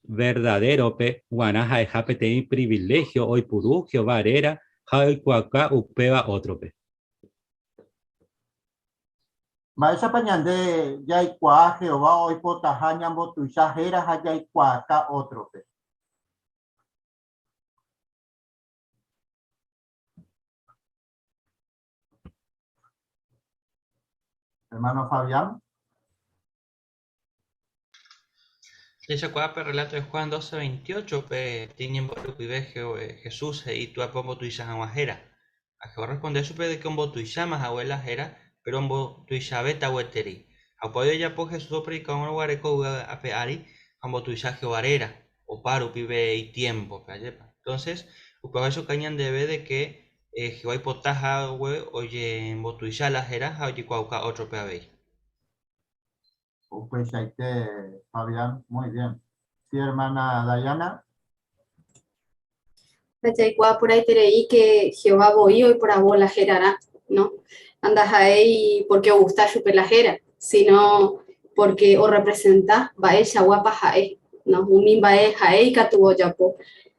verdadérope g̃uarã ha'eha peteĩ priviléhio oipuru Jehová réra ha oikuaauka upéva ótrope. Mba'éichapa ñande jaikuaa Jehová oipotaha ñambotuicha héra ha jaikuaauka ótrope? Hermano Fabián. Jahechakuaa pe relato de Juan 12:28 pe ñembo'e rupive Jesús he'i Itúape ombotuicha hag̃ua héra. Ha Jehová responde chupe de que ombotuicháma hague la héra, péro ombotuichavéta gueteri. Ha upéva ojapo Jesús opredikárõ guare ko yvy ape ári ha ombotuicha Jehová réra, opa rupive itiémpope, ajépa. Entonces, upéva ohechauka ñandéve de que Jehová oipota hague ojembotuicha la héra ha ojekuaauka ótrope avei. Upeichaite, Fabián, muy bien. Sí, hermana Dayana. Jaikuaa porãiterei que Jehová voi oiporavo la herarã, no? Ha ndaha'éi porque ogusta chupe la héra, sino porque orrepresenta mba'eichaguápa ha'e, no? Umi mba'e ha'e ikatu ojapo,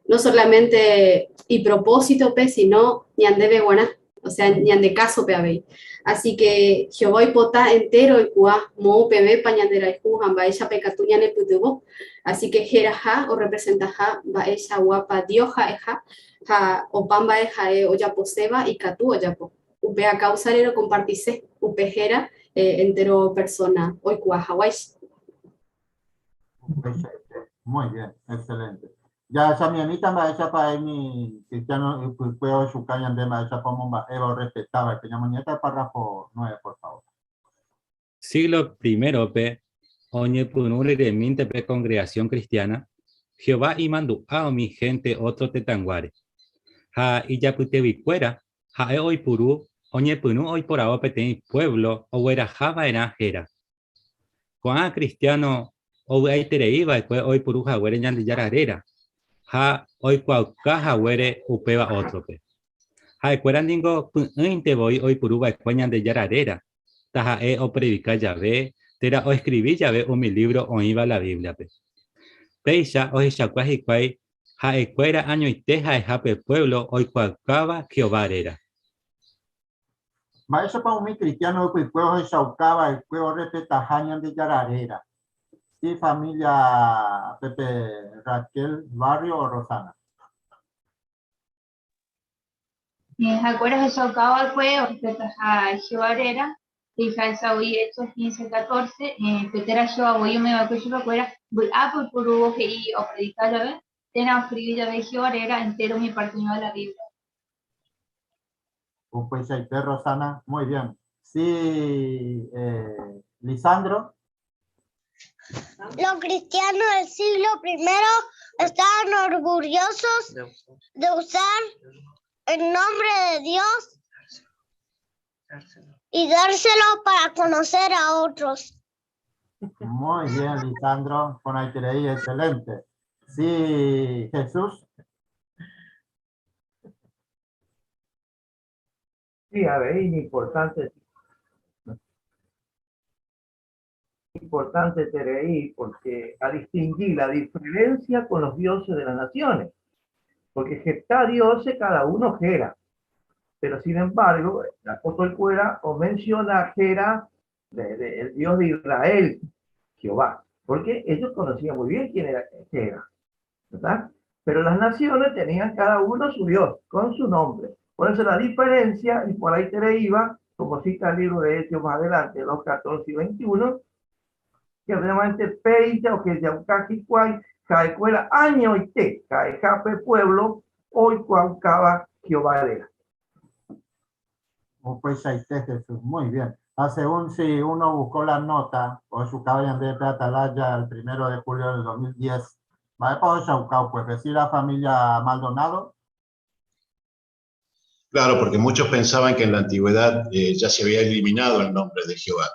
no solamente ipropósitope, sino ñandéve guarã, o sea, ñande kásope avei. Así que Jehová oipota entéro oikuaa moõ pevépa ñanderayhu ha mba'éichapa ikatu ñanepytyvõ. Así que heraha orrepresentaha mba'eichaguápa Dios ha'eha ha opa mba'e ha'e ojaposéva ikatu ojapo. Upéva káusare rokompartise upe héra entéro persóna oikuaa haguáicha. Upeichaite. Muy bien, excelente. Jahechamiemíta mba'éichapa umi cristiano ypykue ohechuka ñande mba'éichapa omomba'éva orrespetava'ekue. Ñamoñe'ẽta el párrafo 9, por favor. Síglo primérope, oñepyrũ riremínte pe kongregasión kristiána, Jehová imandu'a umi hénte ótro tetãyguáre. Ha ijapyteguikuéra, ha'e oipuru oñepyrũ oiporavo peteĩ puévlo ogueraha va'erã héra. Ko'ã kristiáno ovy'aiterei va'ekue oipuru haguére Ñandejára réra ha oikuaauka haguére upéva ótrope. Ha'ekuéra ningo py'ỹinte voi oipuru va'ekue Ñandejára réra, taha'e opredika jave térã oeskrivi jave umi lívro oĩva la Bíbliape. Péicha ohechauka hikuái ha'ekuéra añoite ha'eha pe puévlo oikuaaukáva Jehová réra. Mba'éichapa umi kristiáno ypykue ohechauka va'ekue orrespetaha Ñandejára réra? Sí, familia Pepe Raquel Barrio o Rosana. Ha'ekuéra ohechauka va'ekue orrespetaha Jehová réra, he'iháicha voi Hechos 15, 14, pe téra Jehová voi ome'ẽ va'ekue chupekuéra, vy'ápe oiporúvo he'i opredika jave, térã oskrivi jave Jehová réra entéro umi párte oĩva la Bíbliape. Upeichaite, Rosana. Muy bien. Sí, eh, Lisandro. Los cristianos del siglo primero estaban orgullosos de usar el nombre de Dios y dárselo para conocer a otros. Muy bien, Lisandro, con ahí, excelente. Sí, Jesús. Sí, avei iñimportante, importante porque a distinguir la diferencia con los dioses de las naciones. Porque heta dioses cada uno jera. Pero sin embargo, el apóstol Cuera o menciona a Jera, el Dios de Israel, Jehová, porque ellos conocían muy bien quién era Jera, ¿verdad? Pero las naciones tenían cada uno su Dios, con su nombre. Por eso la diferencia, y por ahí te iba, como cita el libro de Hechos más adelante, 2, 14 y 21, que realmente peita o que yaucajicuay, Ha'ekuéra añoite ha'eha pe puévlo oikuaaukáva Jehová réra. Upeichaite Jesús, muy bien. Ha según si uno buscó la nota, ohechukáva ñandéve pe Atalaya el primero de julio del 2010, mba'épa ohechauka upépe? Si la familia Maldonado? Claro, porque muchos pensaban que en la antigüedad eh, ya se había eliminado el nombre de Jehová.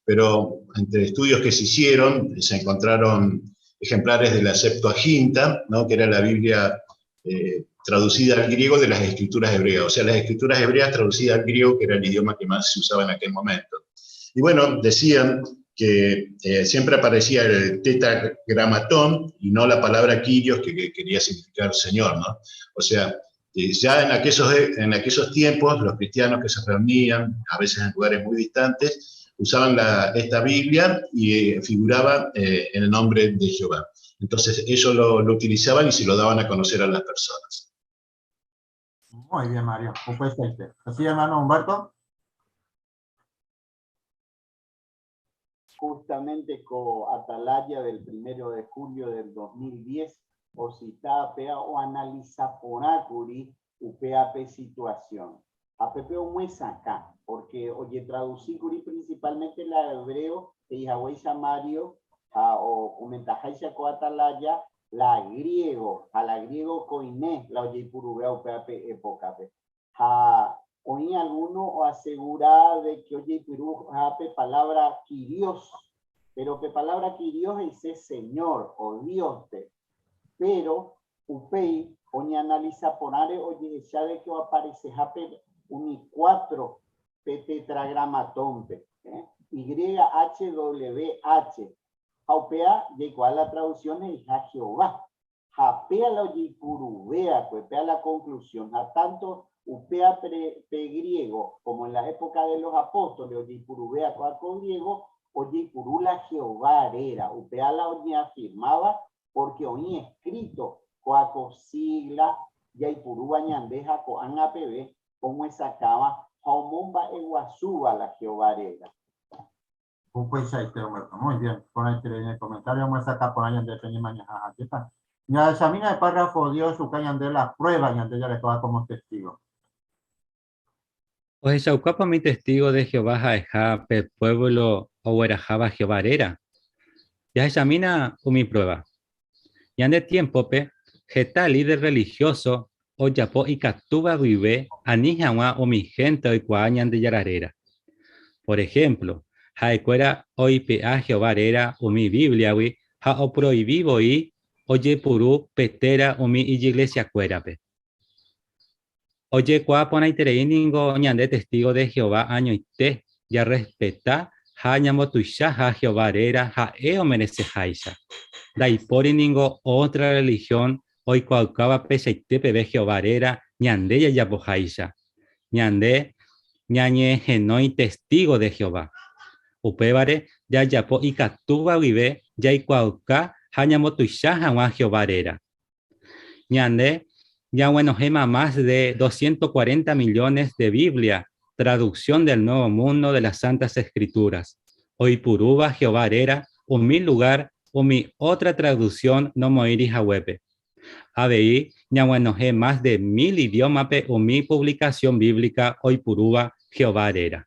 Pero entre estudios que se hicieron, se encontraron ejemplares de la Septuaginta, ¿no? que era la Biblia eh, traducida al griego de las escrituras hebreas, o sea, las escrituras hebreas traducidas al griego, que era el idioma que más se usaba en aquel momento. Y bueno, decían que eh, siempre aparecía el tetragramatón y no la palabra Kyrios, que, quería significar Señor, ¿no? O sea, eh, ya en aquellos, en aquellos tiempos, los cristianos que se reunían, a veces en lugares muy distantes, usaban esta Biblia y eh, figuraba el nombre de Jehová. Entonces ellos lo, lo utilizaban y se lo daban a conocer a las personas. Muy bien, Mario. Así, hermano Humberto. Justamente ko Atalaya del primero de julio del 2010, ocita pea o analiza porãkuri upéa pe situación. Ha pépe omyesakã, porque ojetraducíkuri principalmente la hebreo he'ihaguéicha Mario ha okomentaháicha ko Atalaya la griego ha la griego koiné la ojeipuruvéa upéva pe épokape. Ha oĩ alguno oasegura de que ojeipyruha pe palabra Kyrios, pero pe palabra Kyrios he'ise Señor o Dios-pe. Pero upéi oñeanalisa porãre ojehecha de que oapareseha pe umi cuatro pe tetragramatón-pe, YHWH, ha upéa jaikuaa la traducción he'iha Jehová. Ha péa la ojeipuruveakue, péa la conclusión, ha tanto upéa pe griego como en la época de los apóstoles ojeipuruveakue ha ko griego ojeipuru la Jehová réra, upéa la oñeafirmáva porque oĩ escrito kóa ko sigla jaipurúva ñande ha ko'ág̃a peve omyesakãva ha omomba'eguasúva la Jehová réra. Upeichaite, Humberto. Muy bien. Porãiterei ne comentario omyesakã porã ñande pe ñemañaha ajépa. Ñahechamína el párrafo Dios ochuka ñande la prueba ñande jarekóva como testigo. Ohechaukápa umi testígo de Jehová ha'eha pe puévlo ogueraháva Jehová réra? Jahechamína umi pruéva. Ñande tiémpope, heta líder rrelihióso ojapo ikatúva guive ani hag̃ua umi hénte oikuaa Ñandejára réra. Por ehémplo, ha'ekuéra oipe'a Jehová réra umi Bíbliagui ha oproivi voi ojepuru pe téra umi ijiglesiakuérape. Ojekuaa porãiterei ningo ñande testígo de Jehová añoite jarrespeta ha ñambotuichaha Jehová réra ha'e omereseháicha. Ndaipóri ningo ótra rrelihión oikuaaukáva peichaite peve Jehová réra ñande jajapoháicha. Ñande ñañehenói testígo de Jehová. Upévare jajapo ikatúva guive jaikuaauka ha ñambotuicha hag̃ua Jehová réra. Ñande ñaguenohẽma más de 240 millones de Biblia Traducción del Nuevo Mundo de las Santas Escrituras, oipurúva Jehová réra umi lugár umi ótra traduksión nomoĩri haguépe. Avei ñaguenohẽ más de mil idiómape umi puvlikasión bíblica oipurúva Jehová réra.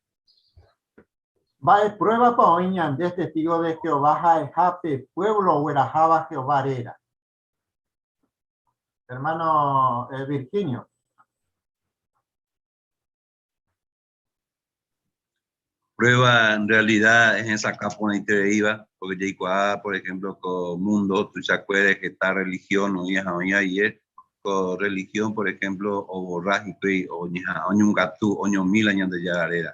Mba'e pruébapa oĩ ñande testígo de Jehová ha'eha pe puévlo ogueraháva Jehová réra? Hermano eh, Virginio. Prueba en realidad es hesakã porãitereíva, porque jaikuaa, por ejemplo, ko mundo tuichakuére heta religión oĩ ha oĩ aie, ko religión, por ejemplo, oborra hikuái, oñeha'ã oñongatu, oñomi la Ñandejára réra.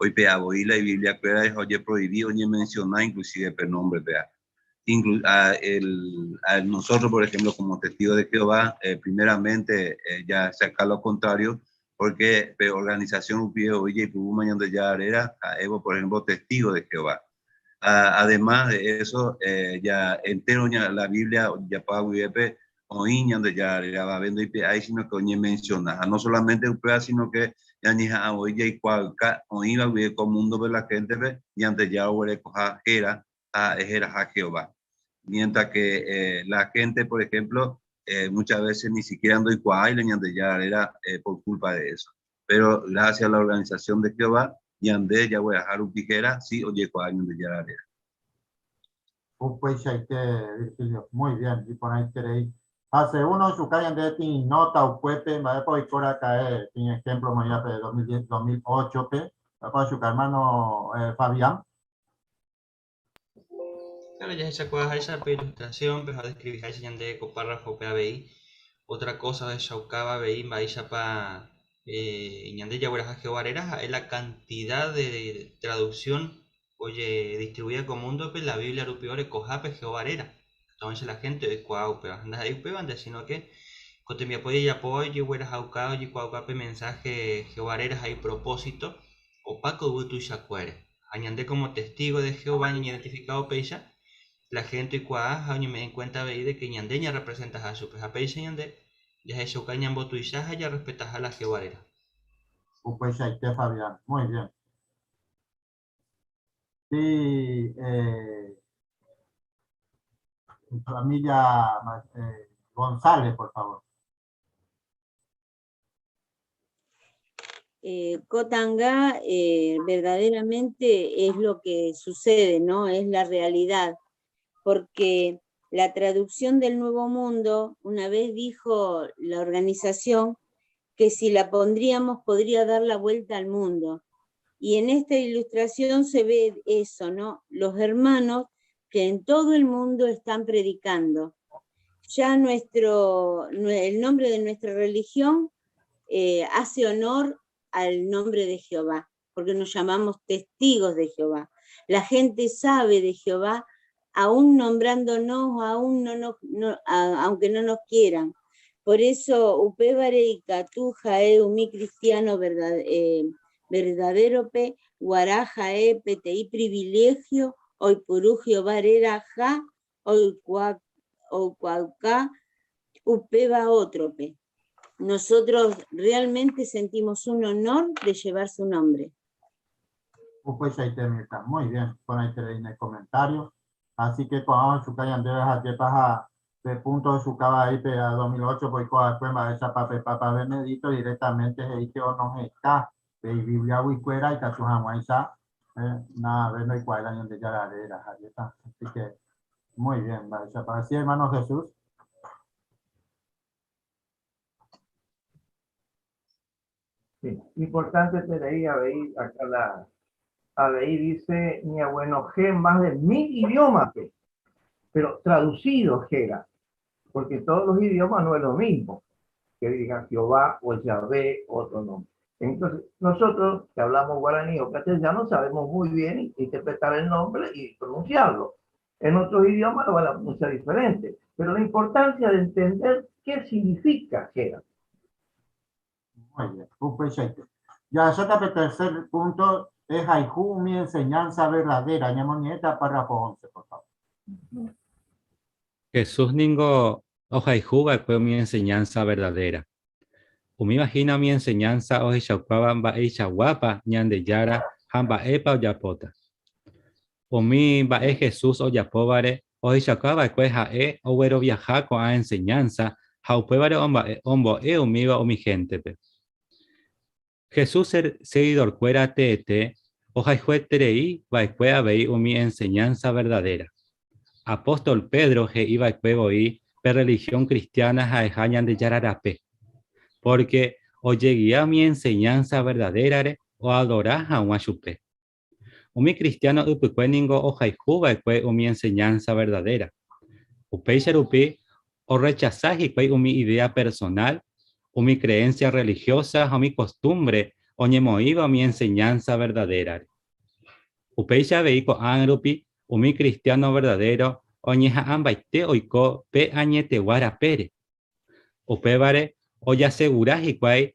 Oipe'a voi la Ibibliakuéra ha ojeprohibi oñemenciona inclusive pe nombre péa. Inclu a, el, a nosotros, por ejemplo, como testigos de Jehová, eh, primeramente eh, ya saca lo contrario, porque pe organización rupi oye y Ñandejára réra, ha'évo, por ejemplo, testigo de Jehová. además de eso, eh, ya entero la Biblia, ya pa guivépe, oĩ Ñandejára réra, avave ndoipe'ái, sino que oñemenciona. Ha no solamente upéva, sino que ñañeha'ã voi jaikuaauka oĩva guive ko múndope la géntepe, Ñandejára oguerekoha héra, ha ha'e heraha Jehová. Mientras que eh, la gente, por ejemplo, eh, muchas veces ni siquiera ndoikuaái la Ñandejára réra eh, por culpa de eso. Pero gracias a la organización de Jehová, ñande jagueraha rupi héra, sí ojekuaa Ñandejára réra. Upeichaite, Virgilio. Muy bien, iporãiterei. Ha según ochuka ñande tĩ nota upépe, mba'épa oiko raka'e tĩ ejemplo omoĩva pe 2010, 2008-pe, mba'épa ochuka hermano eh, Fabián? Claro, jahechakuaaháicha pe ilustración-pe ha odescribiháicha ñande ko párrafo-pe avei, otra cosa ohechaukáva avei mba'éichapa ñande jagueraha Jehová réra ha'e la cantidad de traducción ojedistribuíva ko mundo-pe la Biblia rupi orekohápe Jehová réra. Entonces la gente oikuaa upéva. Ha ndaha'éi upévante, sino que ko tembiapo ojejapóva ojeguerahauka ojekuaauka pe mensaje Jehová réra ha ipropósito opa ko yvy tuichakuére. Ha ñande como testigo de Jehová ñañeidentifikávo péicha, la gente oikuaa ha oñeme'ẽ en cuenta avei de que ñande ñarrepresentaha chupe. Ha péicha ñande jahechauka ñambotuicha ha jarrespetaha la Jehová réra. Upeichaite Fabián, muy bien. Sí, eh, familia eh, González, por favor. Eh, Kotanga eh, verdaderamente es lo que sucede, ¿no? Es la realidad, porque la traducción del Nuevo Mundo, una vez dijo la organización que si la pondríamos podría dar la vuelta al mundo. Y en esta ilustración se ve eso, ¿no? Los hermanos que en todo el mundo están predicando. Ya nuestro, el nombre de nuestra religión eh, hace honor al nombre de Jehová, porque nos llamamos testigos de Jehová. La gente sabe de Jehová, aún nombrándonos, aún no, no, aunque no nos quieran. Por eso, upévare ikatu ha'e umi cristiano verdad, eh, verdaderope guarã ha'e peteĩ privilegio oipuru Jehová réra ha oikuaauka upéva ótrope. Nosotros realmente sentimos un honor de llevar su nombre. Upeichaite Mirta, muy bien, porãiterei ne comentario. Así que ko'ã ochuka ñandéve hajépa ha pe punto ochukáva aí pe 2008 pe oiko va'ekue mba'éichapa pe Papa Benedicto directamente he'i que onohẽka pe ibibliagui kuéra ikatu hag̃uáicha nave ndoikuaái la Ñandejára réra hajépa. Así que muy bien, mba'éichapa. Así hermano Jesús. Sí, importante tener avei acá la avei dice ñaguenohẽ más de 1000 idiomas, pero traducido héra, porque todos los idiomas no es lo mismo que digan Jehová o Yahvé, otro nombre. Entonces, nosotros que hablamos guaraní o castellano sabemos muy bien interpretar el nombre y pronunciarlo. En otros idiomas lo van a pronunciar diferente, pero la importancia de entender qué significa héra. Muy bien, upeichaite. Jahecháta pe tercer punto, ehayhu umi enseñanza verdadera. Ñamoñe'ẽta párrafo 11, por favor. Jesús ningo ohayhu va'ekue umi enseñanza verdadera. Umíva hína umi enseñanza ohechaukáva mba'eichaguápa Ñandejára ha mba'épa ojapóta. Umi mba'e Jesús ojapóvare ohechauka va'ekue ha'e ogueroviaha ko'ã enseñánsa ha upévare ombo'e umíva umi héntepe. Jesús segidorkuéra teete ohayhueterei va'ekue avei umi enseñánsa verdadéra. Apóstol Pedro he'i va'ekue voi pe rrelihión kristiána ha'eha Ñandejára rape, pórke ojegia umi enseñánsa verdadérare oadora hag̃ua chupe. Umi kristiáno ypykue ningo ohayhu va'ekue umi enseñánsa verdadéra. Upéicha rupi, orrechasa hikuái umi idéa personál, umi kreénsia rrelihiósa ha umi kostúmbre oñemoĩva umi enseñánsa verdadérare. Upéicha avei ko'ág̃a rupi, umi kristiáno verdadéro oñeha'ãmbaite oiko pe añetegua rapére. Upévare ojasegura hikuái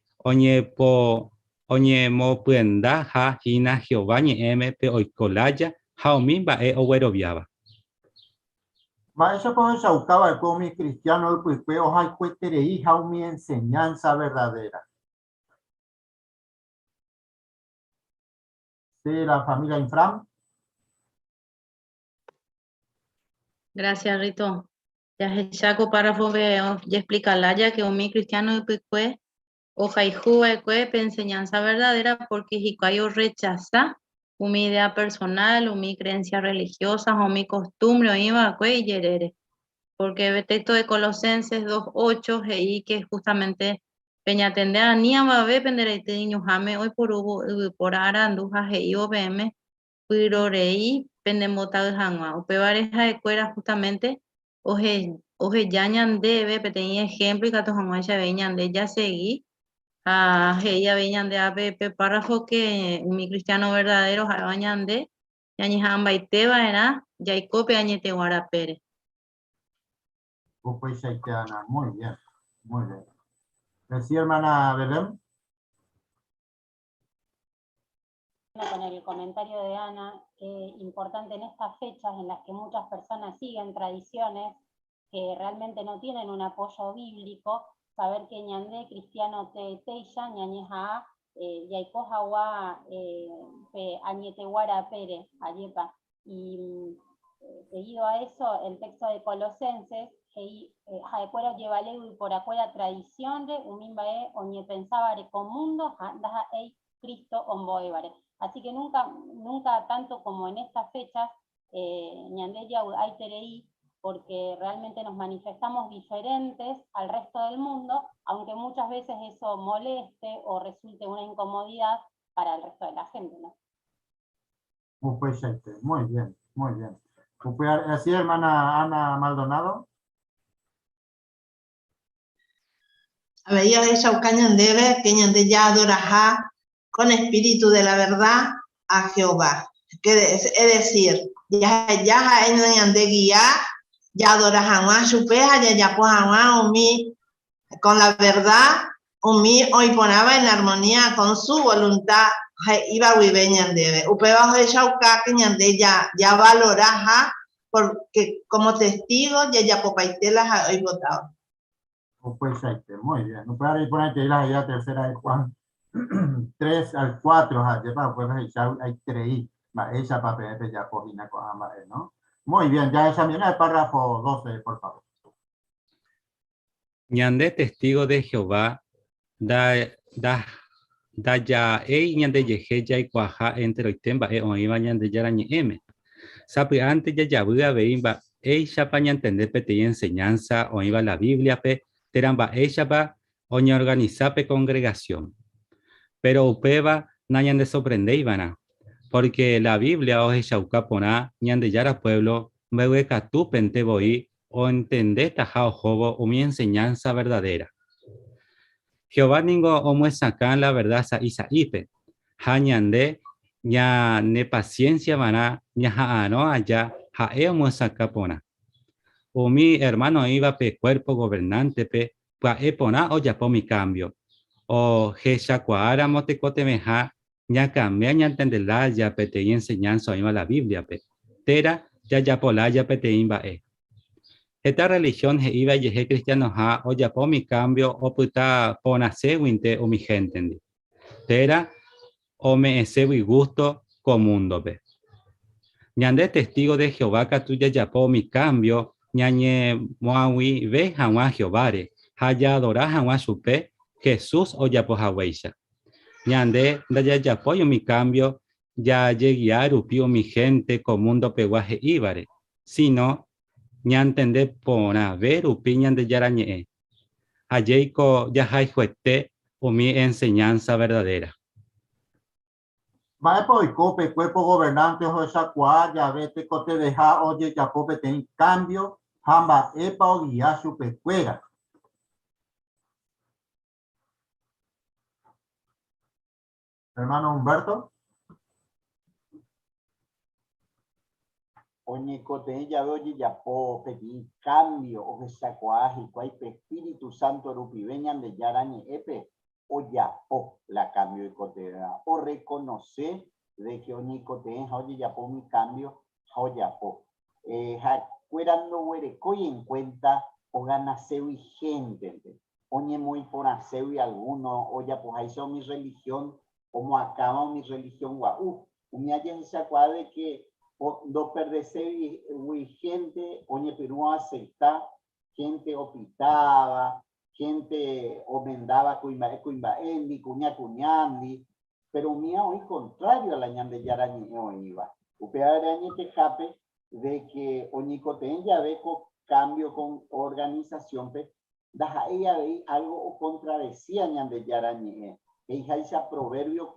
oñemopyenda ha hína Jehová ñe'ẽme pe oiko lája ha umi mba'e ogueroviáva. Mba'éichapa ohechauka va'ekue umi kristiáno ypykue ohayhuetereiha umi enseñánsa verdadéra? Sí, la familia Infram. Gracias, Rito. Jahecha ko párrafo-pe ojeexplika lája que umi cristiano ypykue ohayhu va'ekue pe enseñanza verdadera porque hikuái orrechasa umi idea personal, umi creencia religiosa ha umi costumbre oĩ va'ekue ijerére. Porque pe texto de Colosenses 2.8 he'i que justamente peñatende ani avave pende raity iñuhãme oiporúvo yvypóra arandu ha he'ívo peẽme vyrorei pendembotavy hag̃ua. Upévare ha'ekuéra justamente oheja ñandéve peteĩ ejemplo ikatu hag̃uáicha avei ñande jasegi ha he'i avei ñande ápe pe párrafo que umi cristiano verdadero ha'éva ñande ñañeha'ãmbaite va'erã jaiko pe añetegua rapére. Upeichaite Ana, muy bien, muy bien. Sí, hermana Belén. Con el comentario de Ana, importante en estas fechas en las que muchas personas siguen tradiciones que realmente no tienen un apoyo bíblico, saber que ñande cristiano te teilla, ñañeja eh, yaiko hagua eh, pe añeteguara pere, ayepa. Y seguido a eso, el texto de Colosenses, he'i ha'ekuéra ojevale yvyporakuéra tradición-re, umi mba'e oñepensávare ko mundo ha ndaha'éi Cristo ombo'évare. Así que nunca, nunca tanto como en estas fechas, eh, ñande javy'aiterei porque realmente nos manifestamos diferentes al resto del mundo, aunque muchas veces eso moleste o resulte una incomodidad para el resto de la gente, ¿no? Upeichaite, muy bien, muy bien. Así, hermana Ana Maldonado. Avei ohechauka ñandéve que ñande jaadoraha con espíritu de la verdad a Jehová. Es decir, jaheja ha'e ñande guía jaadora hag̃ua chupe ha jajapo hag̃ua umi con la verdad umi oĩ porãva en armonía con su voluntad he'íva guive ñandéve. Upéva ohechauka que ñande javaloraha porque como testigo jajapopaite la ha'e oipotáva. Upeichaite, muy bien. Upévare iporãiterei la he'íva tercera de Juan 3 al 4, ha ajépa upépe he'icha aiterei mba'éichapa peẽ pejapo hína ko'ã mba'e, no? Muy bien, jahechamína el párrafo 12, por favor. Ñande testigo de Jehová ndaja'éi ñandejehe jaikuaaha enteroite mba'e oĩva Ñandejára Ñe'ẽme. Sapy'ánte jajavy avei mba'éichapa ñantende peteĩ enseñánsa oĩva la Bíbliape térã mba'éichapa oñeorganisa pe kongregasión. Péro upéva nañandesorprendéiva'erã, pórke la Biblia ohechauka porã Ñandejára puévlo mbeguekatúpente voi oentendetaha ohóvo umi enseñánsa verdadéra. Jehová ningo omyesakã la verda sa'i sa'ípe, ha ñande ñanepasiénsia va'erã ñaha'arõ aja ha'e omyesakã porã. Umi ermáno oĩva pe Kuérpo Governántepe pya'e porã ojapo umi kámbio, ohechakuaáramo tekotevẽha ñakambia ñantende lája peteĩ enseñánsa oĩva la Bíbliape, térã jajapo lája peteĩ mba'e. Heta rrelihión he'íva ijehe kristianoha ojapo umi kámbio opyta porãséguinte umi héntendi, térã ome'ẽségui gústo ko múndope. Ñande testígo de Jehová katu jajapo umi kámbio ñañemoag̃uive hag̃ua Jehováre ha jaadora hag̃ua chupe Jesús ojapo haguéicha. Ñande ndajajapói umi kámbio jajegia rupi umi hénte ko mundopegua he'ívare, síno ñantende porãve rupi Ñandejára Ñe'ẽ ha jeiko jahayhuete umi enseñánsa verdadéra. Mba'épa oiko pe Cuerpo Gobernante ohechakuaa jave tekotevẽha ojejapo peteĩ kámbio ha mba'épa ogia chupekuéra? Hermano Humberto. Oñekotevẽ jave ojejapo peteĩ kámbio ohechakuaa hikuái pe espíritu sánto rupive Ñandejára Ñe'ẽpe ojapo la kámbio oikotevẽva, orrekonose de ke oñeikotevẽ ha ojejapo umi kámbio ha ojapo. Ha'ekuéra ndoguerekói en kuénta oganaségui héntente, oñemoĩ porãségui algúno ojapoháicha umi rrelihión omoakãva umi rrelihión gua'u. Umi ajehechakuaa de ke Ndoperdeségui gente oñepyrũ oacepta gente opitáva, gente omendáva kuimba'e kuimba'éndi, kuña kuñándi, pero umía oĩ contrario a la Ñandejára ñe'ẽ oĩva. Upévare añetehápe de que oñeikotevẽ jave ko cambio con organización-pe, ndaha'éi avei algo ocontradecía Ñandejára ñe'ẽ. He'iháicha Proverbio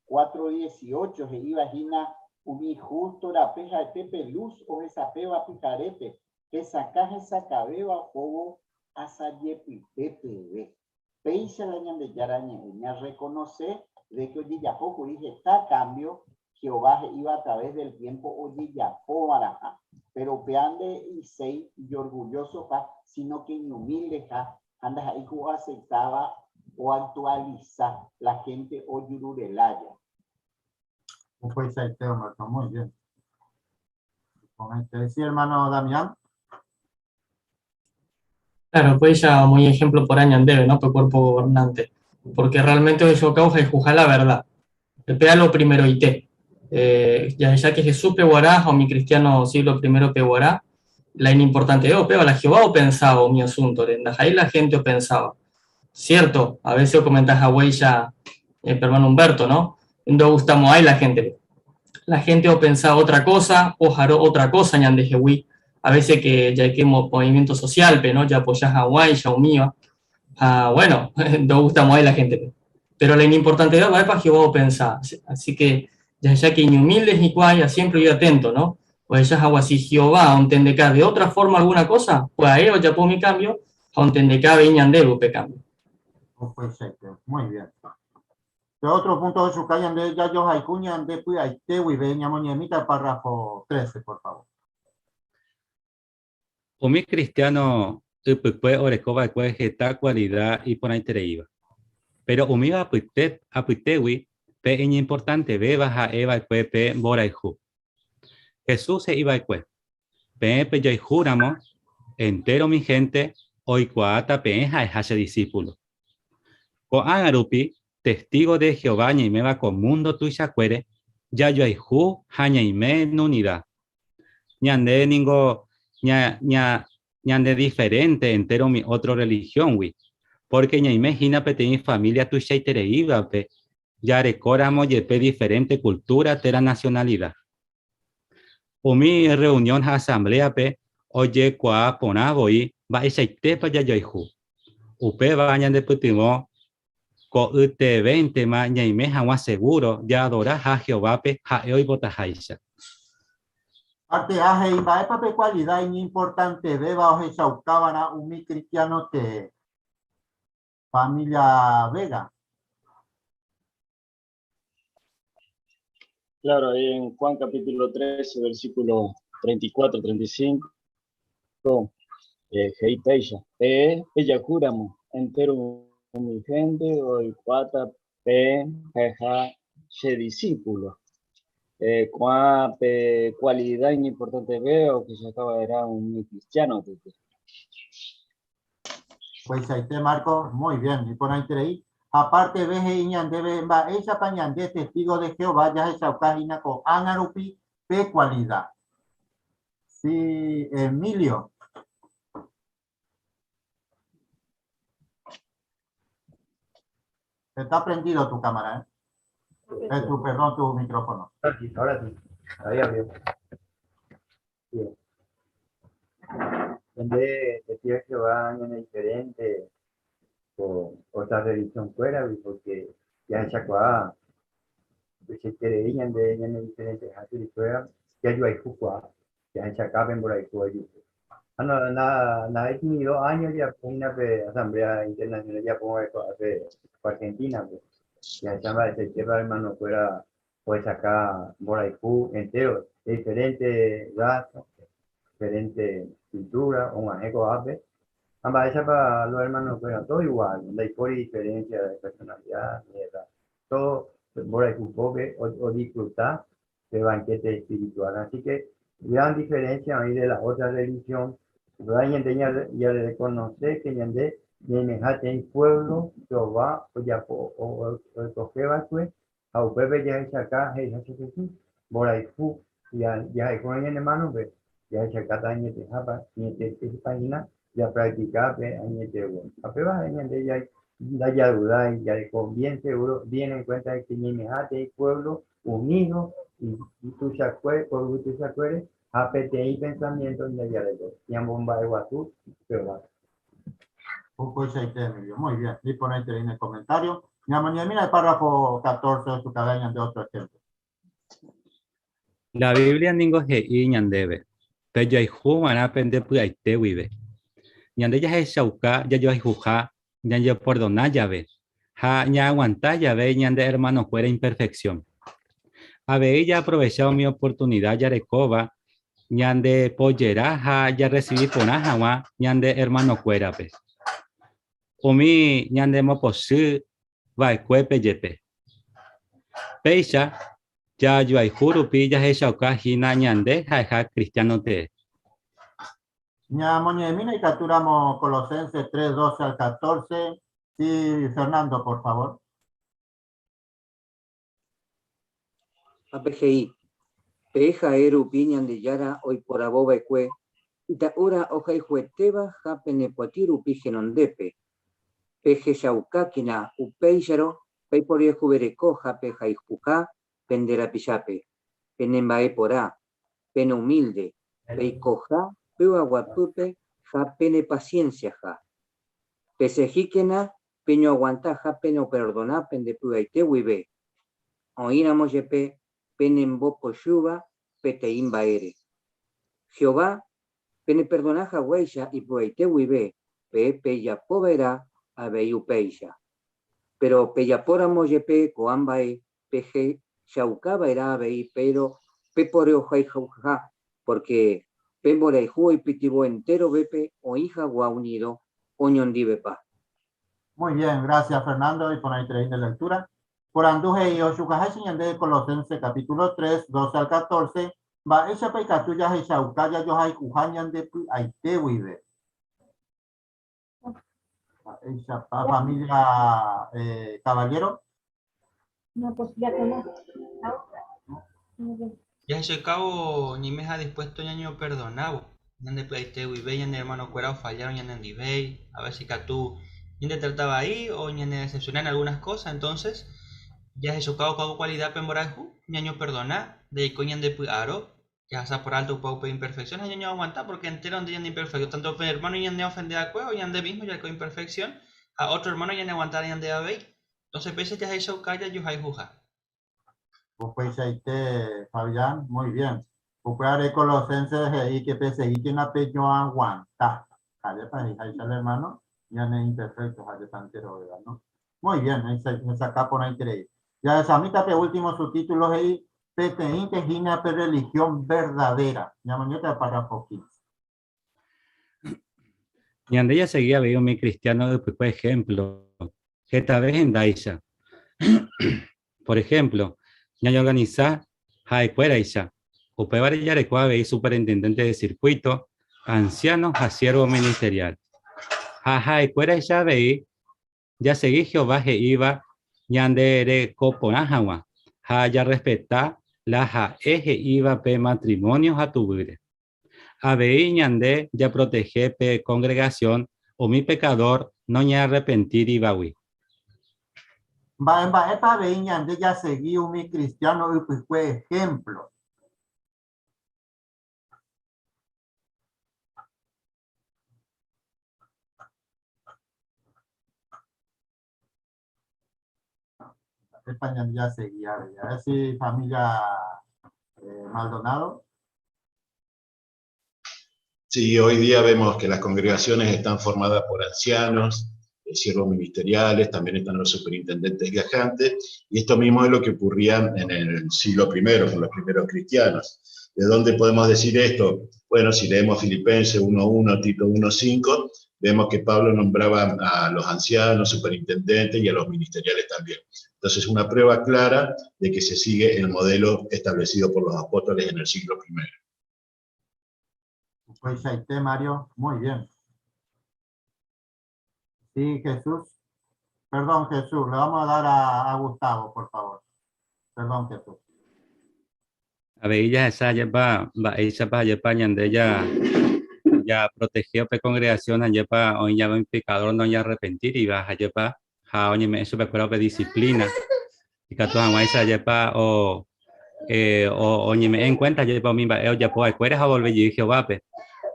4:18 he'íva hína umi justo rape ha'ete pe luz ohesapéva pyharépe, hesakã hesakãvéva ohóvo asajepyte peve. Péicha la Ñandejára ñe'ẽ ñarrekonoce de que ojejapo kuri heta cambio Jehová he'íva a través del tiempo ojejapova'erãha. Pero upéva nde'iséi ijorgullosoha, sino que iñumildeha ha ndaha'éi ku oaceptáva oactualiza la gente ojururelája. Upeichaite, Humberto, muy bien. Con sí, hermano Damián. Claro, pues ya muy ejemplo por año debe, ¿no? Por cuerpo gobernante. Porque realmente eso causa y juzga la verdad. El pea lo primero y te. Ya que Jesús peguará, o mi cristiano siglo primero peguará, la importante, oh, peba, la Jehová o pensaba mi asunto, ahí la gente o pensaba. Cierto, a veces comentas a huella, hermano Humberto, ¿no? No gustamos ahí la gente. La gente o pensaba otra cosa, o jaró otra cosa, ñandejehui. A veces que ya que movimiento social, pero ¿no? Ya apoyas a Guay, ya mío. Ah, bueno, no gustamos ahí la gente. Pero la importante es para Jehová o pensar. Así que, ya que humildes y cuaya, siempre yo atento, ¿no? Pues ya hago así, Jehová, entende que de otra forma alguna cosa, pues a él ya pongo mi cambio, entende que ñandebo pe cambio. Perfecto, muy bien. De otro punto de su calle, de ya yo jaicuña, de puyaitewi, veña moñemita, párrafo 13, por favor. Umi cristiano ypykue oreko va'ekue heta cualidad iporãitereíva. Pero umíva apytégui pe iñimportantevéva ha'e va'ekue pe mborayhu. Jesús he'i va'ekue, Peẽ pejoayhúramo, entéro umi hénte oikuaáta peẽ ha'eha che disípulo. Ko'ág̃a rupi, testígo de Jehová ñaiméva ko múndo tuichakuére, jajoayhu ha ñaime en unida. Ñande ningo ñande diferénte entéro umi ótro rrelihióngui, pórke ñaime hína peteĩ família tuichaitereívape jarekóramo jepe diferénte kultúra térã nasionalida. Umi rreunión ha asambléape ojekuaa porã voi mba'eichaitépa jajoayhu. Upéva ñandepytyvõ ko'ytevéntema ñaime hag̃ua segúro jaadoraha Jehovápe ha'e oipotaháicha. Parte A he'i mba'épa pe kualida iñimportantevéva ohechaukávarã umi kristiáno tee. Familia Vega. Claro, ahí en Juan capítulo 13, versículo 34, 35, he'i péicha, Peẽ pejahúramo entéro umi hénte oikuaáta peẽ ha'eha che disípulo. Ko'ã pe kualida iñimportantevéva ohechauka va'erã umi kristiánope. Upeichaite, Marco, muy bien, iporãiterei. Ha parte B he'i ñandéve mba'éichapa ñande testigo de Jehová jahechauka hína ko'ág̃a rupi pe kualida. Sí, Emilio. Está prendido tu cámara, ¿eh? Tu, perdón, tu micrófono. Ahora sí, ahora sí. Ahí abrió. Bien. Donde decía Jehová ñane diferente o otra religión fuera, porque ya hechakuaa upeichaiterei ñande ñane diferenteha chupekuéra jajuayhukuaa, jahechaka pe mborayhu ojupe. Ha na na naha'éi ni dos años japo hína pe Asamblea Internacional japo va'ekue Argentina-pe, jahecha mba'eichaitépa hermano-kuéra ohechaka mborayhu entero, de diferente raza, diferente cultura, og̃uahẽ ko'ápe. Ha mba'éichapa los hermano-kuéra, todo igual, ndaipóri diferencia de personalidad ni de raza. Todo mborayhu pópe odisfruta pe banquete espiritual. Así que gran diferencia oĩ de la otra religión. Upéva ñande ñareconoce que ñande ñaimeha teĩ pueblo Jehová ojapo oescoge va'ekue Ha upépe jahechaka he'iha che Jesús, mborayhu. Jahayhúrõ ñane hermano-pe, jahechakáta añetehápa, añetetépa hína japractika pe añetegua. Ha péva ha'e ñande ndajadudái, jareko bien seguro, bien en cuenta de que ñaimeha peteĩ pueblo unido y tuichakue, ko yvy tuichakuére ha peteĩ pensamiento ñajareko, ñamomba'eguasu Jehovápe. Upeichaite, Emilio. Muy bien. Iporãiterei ne comentario. Ñamoñe'ẽmína el párrafo 14 de su cada ñande otro ejemplo. La Biblia ningo he'i ñandéve, Pejoayhu va'erã pende py'aite guive. Ñande jahechauka jajoayhuha ñañeperdona jave ha ñaaguanta jave ñande ermanokuéra imperfeksión. Avei jaaprovecha umi oportunida jarekóva ñandepojera ha jarresivi porã hag̃ua ñande ermanokuérape. Umi ñandemopochy va'ekuépe jepe. Péicha, jajoayhu rupi jahechauka hína ñande ha'eha kristiáno tee. Ñamoñe'ẽmína ikatúramo Colosenses 3, 12 al 14. Sí, Fernando, por favor. Ápe he'i, Peẽ ha'e rupi Ñandejára oiporavo va'ekue Ita'ýra ohayhuetéva ha penepoatĩ rupi henondépe, Pehechaukákena upéicharõ peiporiahuvereko ha pehayhuha pende rapichápe, pene mba'e porã, pene humilde, peikoha py'aguapýpe ha pene pacienciaha. Pesegíkena peñoaguanta ha peneoperdona pende py'aite guive, oĩramo jepe penembopochýva peteĩ mba'ére. Jehová Peneperdona haguéicha ipy'aite guive, peẽ pejapova'erã avei upéicha. Péro pejapóramo jepe ko'ã mba'e pejechaukava'erã avei péro peporyohayhuha, pórke pe mborayhu oipytyvõ enterovépe oĩ hag̃ua unído oñondivepa. Muy bien, gracias Fernando, iporãiterei nde lectura. Porandu he'i ochukaháicha ñande Colosenses capítulo 3, 12 al 14, Mba'éichapa ikatu jahechauka jajohayhuha ñande py'aite guive? Mba'éichapa familia Caballero? Jahechaukávo ñaimeha dispuesto ñañoperdonávo ñande py'aite guive ñane hermano-kuéra ofallárõ ñanendivéi, a veces ikatu ñandetrata vai o ñanedecepciona en algunas cosas, entonces Jahechaukávo ko'ã kualida pe mborayhu, ñañoperdona, ndajaikói ñande py'aro, jahasa por alto upe upe imperfección ha ñañoaguanta porque entéronte ñande imperfecto, tanto pe hermano ñaneofende va'ekue o ñande mismo jareko imperfección ha otro hermano ñaneaguanta ñande avei. Entonces péicha jahechauka jajohayhuha. Upeichaite, Fabián, muy bien. Upévare Colosenses he'i que pesegíkena peñoaguanta. Ha'épa he'iháicha el hermano, ñane imperfecto ha'épa enterovéva, no? Muy bien, hesakã porãiterei. Jahechamíta pe último subtítulo he'i, Peteĩnte hína pe religión verdadera. Ñamoñéta el párrafo 15. Ñande jasegi avei umi kristiáno ypykue ehémplo hetave hendáicha. Por ehémplo, ñañeorganisa ha'ekuéraicha. Upévare jareko avei superintendénte de sirkuíto, ansiáno ha siérvo ministeriál. Ha ha'ekuéraicha avei Jasegi Jehová he'íva ñanderekoporã hag̃ua ha jarrespeta la ha'e he'íva pe matrimónio ha tuvýre. Avei ñande japrotehe pe kongregasión umi pekadór noñearrepentírivagui. Mba'e mba'épa avei ñande jasegi umi kristiáno ypykue ehémplo? Mba'épa ñande jasegi avei? A ver si familia eh, Maldonado. Sí, hoy día vemos que las congregaciones están formadas por ancianos, siervos ministeriales, también están los superintendentes viajantes, y esto mismo es lo que ocurría en el siglo I, con los primeros cristianos. ¿De dónde podemos decir esto? Bueno, si leemos Filipenses 1.1, Tito 1.5, vemos que Pablo nombraba a los ancianos, superintendentes y a los ministeriales también. Entonces, una prueba clara de que se sigue el modelo establecido por los apóstoles en el siglo I. Upeichaite, Mario. Muy bien. Sí, Jesús. Perdón, Jesús. Le vamos a dar a Gustavo, por favor. Perdón, Jesús. Avei jahecha ajépa mba'éichapa ajépa ñande ja japrotehe upe congregación ajépa oĩ jave umi pecador noñearrepentíriva ajépa ha oñeme'ẽ chupekuéra upe disciplina ikatu hag̃uáicha ajépa o eh, o oñeme'ẽ en cuenta ajépa umi mba'e ojapo va'ekuére ha ovolve jey Jehovápe.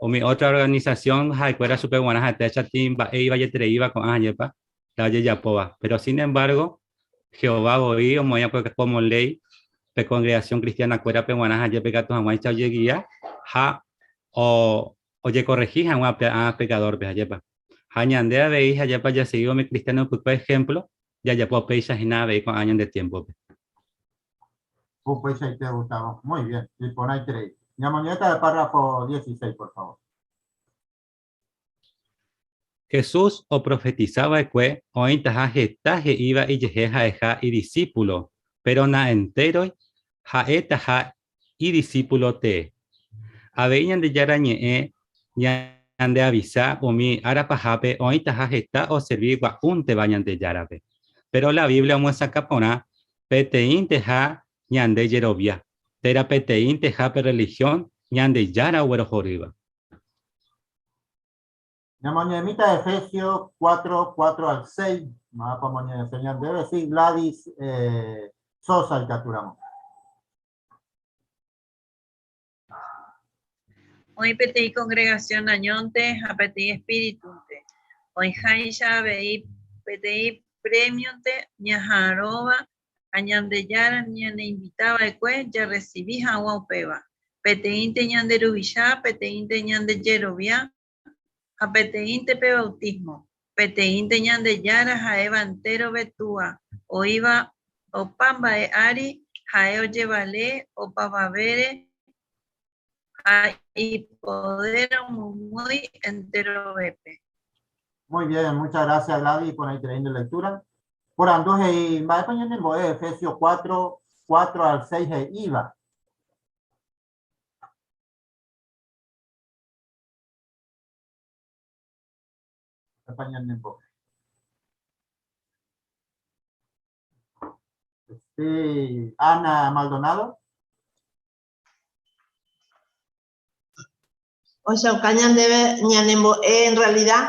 Umi otra organización ha'ekuéra chupe g̃uarã ha'ete chatĩ mba'e ivaietereíva ko'ã ajépa la ojejapóva. Pero sin embargo, Jehová voi omoĩ va'ekue como léi pe congregación cristiana-kuérape g̃uarã ha jepe ikatu hag̃uáicha ojegia ha ojekorrehi hag̃ua pe ã pekadórpe, ajépa. Ha ñande avei ajépa jasegi umi cristiano ypykue ejemplo, jajapo péicha hína avei ko'ã ñande tiémpope. Upeichaite, Gustavo. Muy bien. Iporãiterei. Ñamoñe'ẽta el párrafo 16, por favor. Jesús oprofetisa va'ekue oĩtaha heta he'íva ijehe ha'eha idisípulo, péro naentéroi ha'etaha idisípulo tee. Avei Ñandejára Ñe'ẽ ñandeavisa umi ára pahápe oĩtaha heta oservi gua'únteva Ñandejárape. Péro la Biblia omyesakã porã peteĩnteha ñande jerovia, térã peteĩnteha pe rrelihión Ñandejára oguerohorýva. Ñamoñe'ẽmíta Efesios 4, 4 al 6. Mávapa omoñe'ẽse ñandéve? Sí, Gladys eh, Sosa ikatúramo. Oĩ peteĩ congregación añónte ha peteĩ espíritunte, oĩháicha avei peteĩ premionte ñaha'arõva ha Ñandejára ñaneinvitava'ekue jarresivi hag̃ua upéva, peteĩnte ñande Ruvicha, peteĩnte ñande jerovia ha peteĩnte pe bautismo, peteĩnte Ñandejára ha'éva enterove Túa, oĩva opa mba'e ári, ha'e ojevale opavavére ha ipodér omomýi enterovépe. Muy bien, muchas gracias Gladys por la increíble lectura. Porandu he'i, mba'épa ñanembo'e Efesios 4, 4 al 6 he'íva? Mba'épa ñanembo'e? Sí, Ana Maldonado. Ohechauka ñandéve ñanembo'e en realidad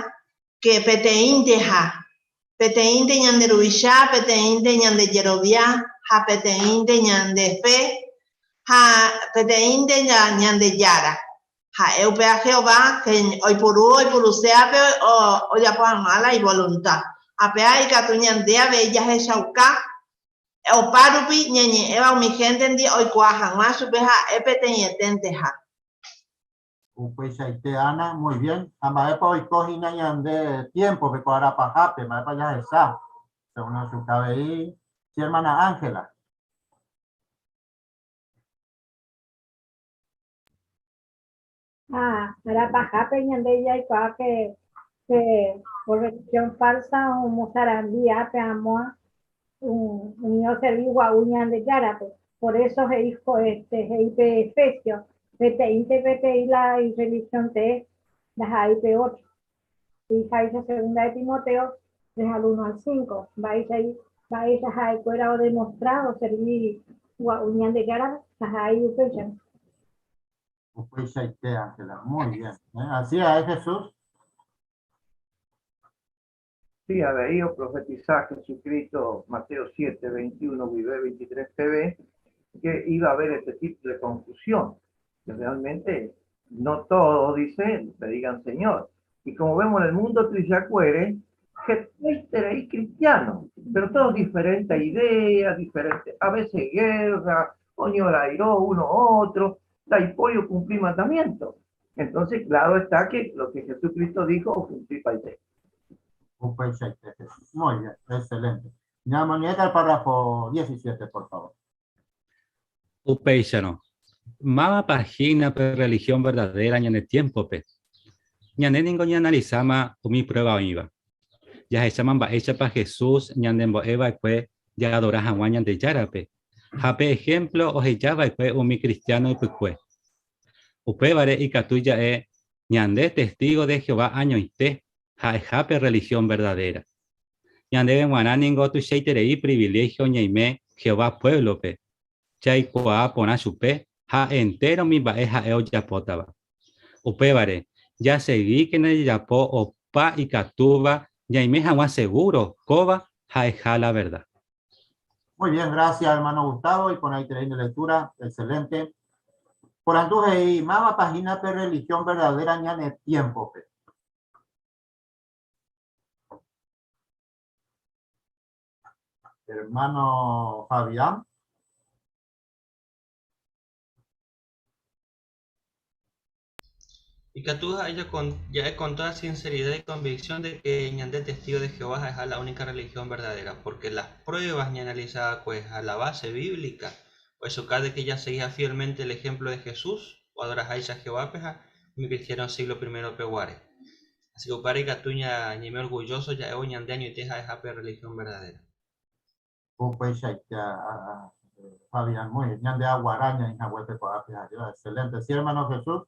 que peteĩnteha, peteĩnte ñande Ruvicha, peteĩnte ñande jerovia, ha peteĩnte ñande fe, ha peteĩnte Ñandejára. Ha'e upéva Jehová, que oipuru oipurusévape ojapo hag̃ua la ivolunta. Ha péva ikatu ñande avei jahechauka Opárupi ñañe'ẽva umi héntendi oikuaa hag̃ua chupe ha'e peteĩeténteha. Upeichaite Ana, muy bien. Ha mba'épa oiko hína ñande tiémpope ko ára pahápe, mba'épa jahecha? Según ochuka avei, sí, hermana Ángela. Ha ára pahápe ñande jaikuaa que pe por religión falsa omosarambi ápe amóa umi oservi gua'u Ñandejárape. Por eso he'i este he'i pe Efesio, peteĩnte peteĩ la irreligión tee, ndaha'éi pe otro. He'iháicha segunda de Timoteo 3 al 1 al 5, mba'éicha mba'éicha ha'ekuéra odemostra oservi gua'u Ñandejárape, ndaha'éi upéicharõ. Upeichaite, Ángela. Muy bien. ¿Eh? Así es, Jesús. Sí, avei oprofetisa Jesucristo, Mateo 7, 21 guive 23 peve, que iba a haber este tipo de confusión, que realmente no todos, dice, le digan Señor. Y como vemos en el mundo tuichakuére, hetaiterei cristiano, pero todos diferentes ideas, diferentes, a veces guerra, oñorairõ uno otro, ndaipóri ocumpli mandamiento. Entonces, claro está que lo que Jesucristo dijo ocumplipaite. Upeichaite, Jesús. Muy bien, excelente. Ñamoñe'ẽta el párrafo 17, por favor. Upéicharõ, mávapa hína pe religión verdadera ñane tiémpope? Ñande ningo ñaanalisáma umi prueba oĩva. Jahecháma mba'éichapa Jesús ñanembo'e va'ekue jaadora hag̃ua Ñandejárape ha pe ehémplo oheja va'ekue umi kristiáno ypykue. Upévare ikatu ja'e ñande testígo de Jehová añoite ha'eha pe rrelihión verdadéra. Ñandéve g̃uarã ningo tuichaiterei priviléhio ñaime Jehová puévlope, jaikuaa porã chupe ha entéro umi mba'e ha'e ojapótava. Upévare, jasegíkena jajapo opa ikatúva ñaime hag̃ua segúro kóva ha'eha la verda. Muy bien, gracias hermano Gustavo y por ahí tenéis la lectura, excelente. Por he'i, máva página pe religión verdadera ñane tiempo pe. Hermano Fabián. Ikatu ja'e con toda sinceridad y convicción de que ñande testigo de Jehová es la única religión verdadera, porque las pruebas ña pues a la base bíblica, pues de que ya seguía fielmente el ejemplo de Jesús, o adorajáis a Jehová, peja, mi cristiano siglo primero peguare. Así que upévare ikatu ñaime orgulloso ja'évo ñande añoite ha'eha pe religión verdadera. Upeichaite, Fabián, muy bien. Ñande aguaraña en Jahuepe, ko'ápe, arriba. Excelente. Sí, hermano Jesús.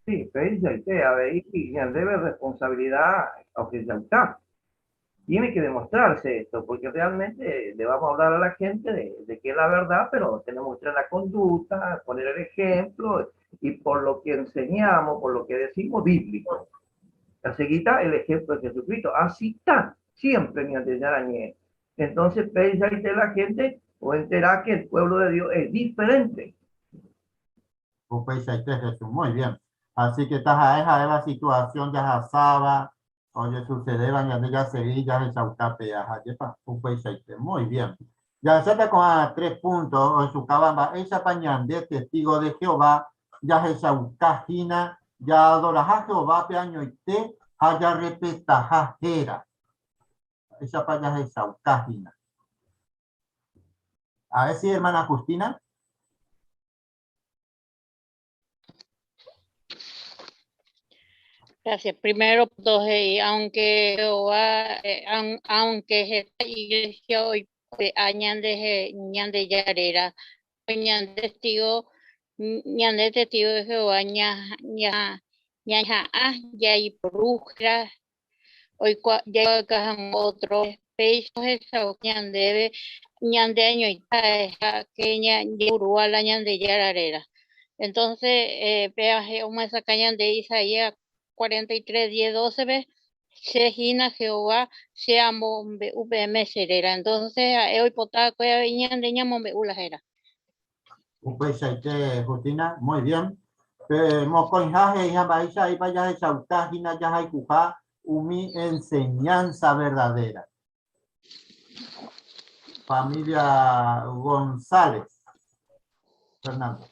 Sí, peichaite, avei ñandéve responsabilidad ojechauka. Tiene que demostrarse esto, porque realmente le vamos a hablar a la gente de que es la verdad, pero tenemos que tener la conducta, poner el ejemplo, y por lo que enseñamos, por lo que decimos, bíblico. La seguita el ejemplo de Jesucristo. Así está, siempre mi anteñarañé. Entonces, peichaite la gente o enterá que el pueblo de Dios es diferente. Upeichaite, Jesús, muy bien. Así que esta es la situación de Jasaba, oye, sucedeva, ñande ya seguí, ya jechauka peaja, yepa, upeichaite, muy bien. Ya se con a 3 puntos, o su cabamba, esa pañande, testigo de Jehová, ya jechauka jina, ya adoraja Jehová, peañoite, haya repetaja jera. Esa pa ya jechauka jina. A ver si, hermana Justina. Gracias. Primero, dos, y aunque Jehová, aunque esta iglesia hoy, añande, ñande yarera, ñande testigo, ñande testigo de Jehová, ña, ña, ña, ña, ah, ya y bruja, hoy cua, ya acá otro pecho, esa, ñande, ñande año y ta, que ña, ña, la ñande yararera. Entonces, vea, Jehová, esa caña de Isaías 43, 10, 12, ve, Shejina Jehová, sea mombe, UPM serera. Entonces, hoy potaba, cuya viña, de ña, mombe, ula, jera. Upeichaite, Justina, muy bien. Mocoinjaje, hija, baisha, iba ya de chauta, jina, ya, jai, cuja, umi enseñanza verdadera. Familia González. Fernando.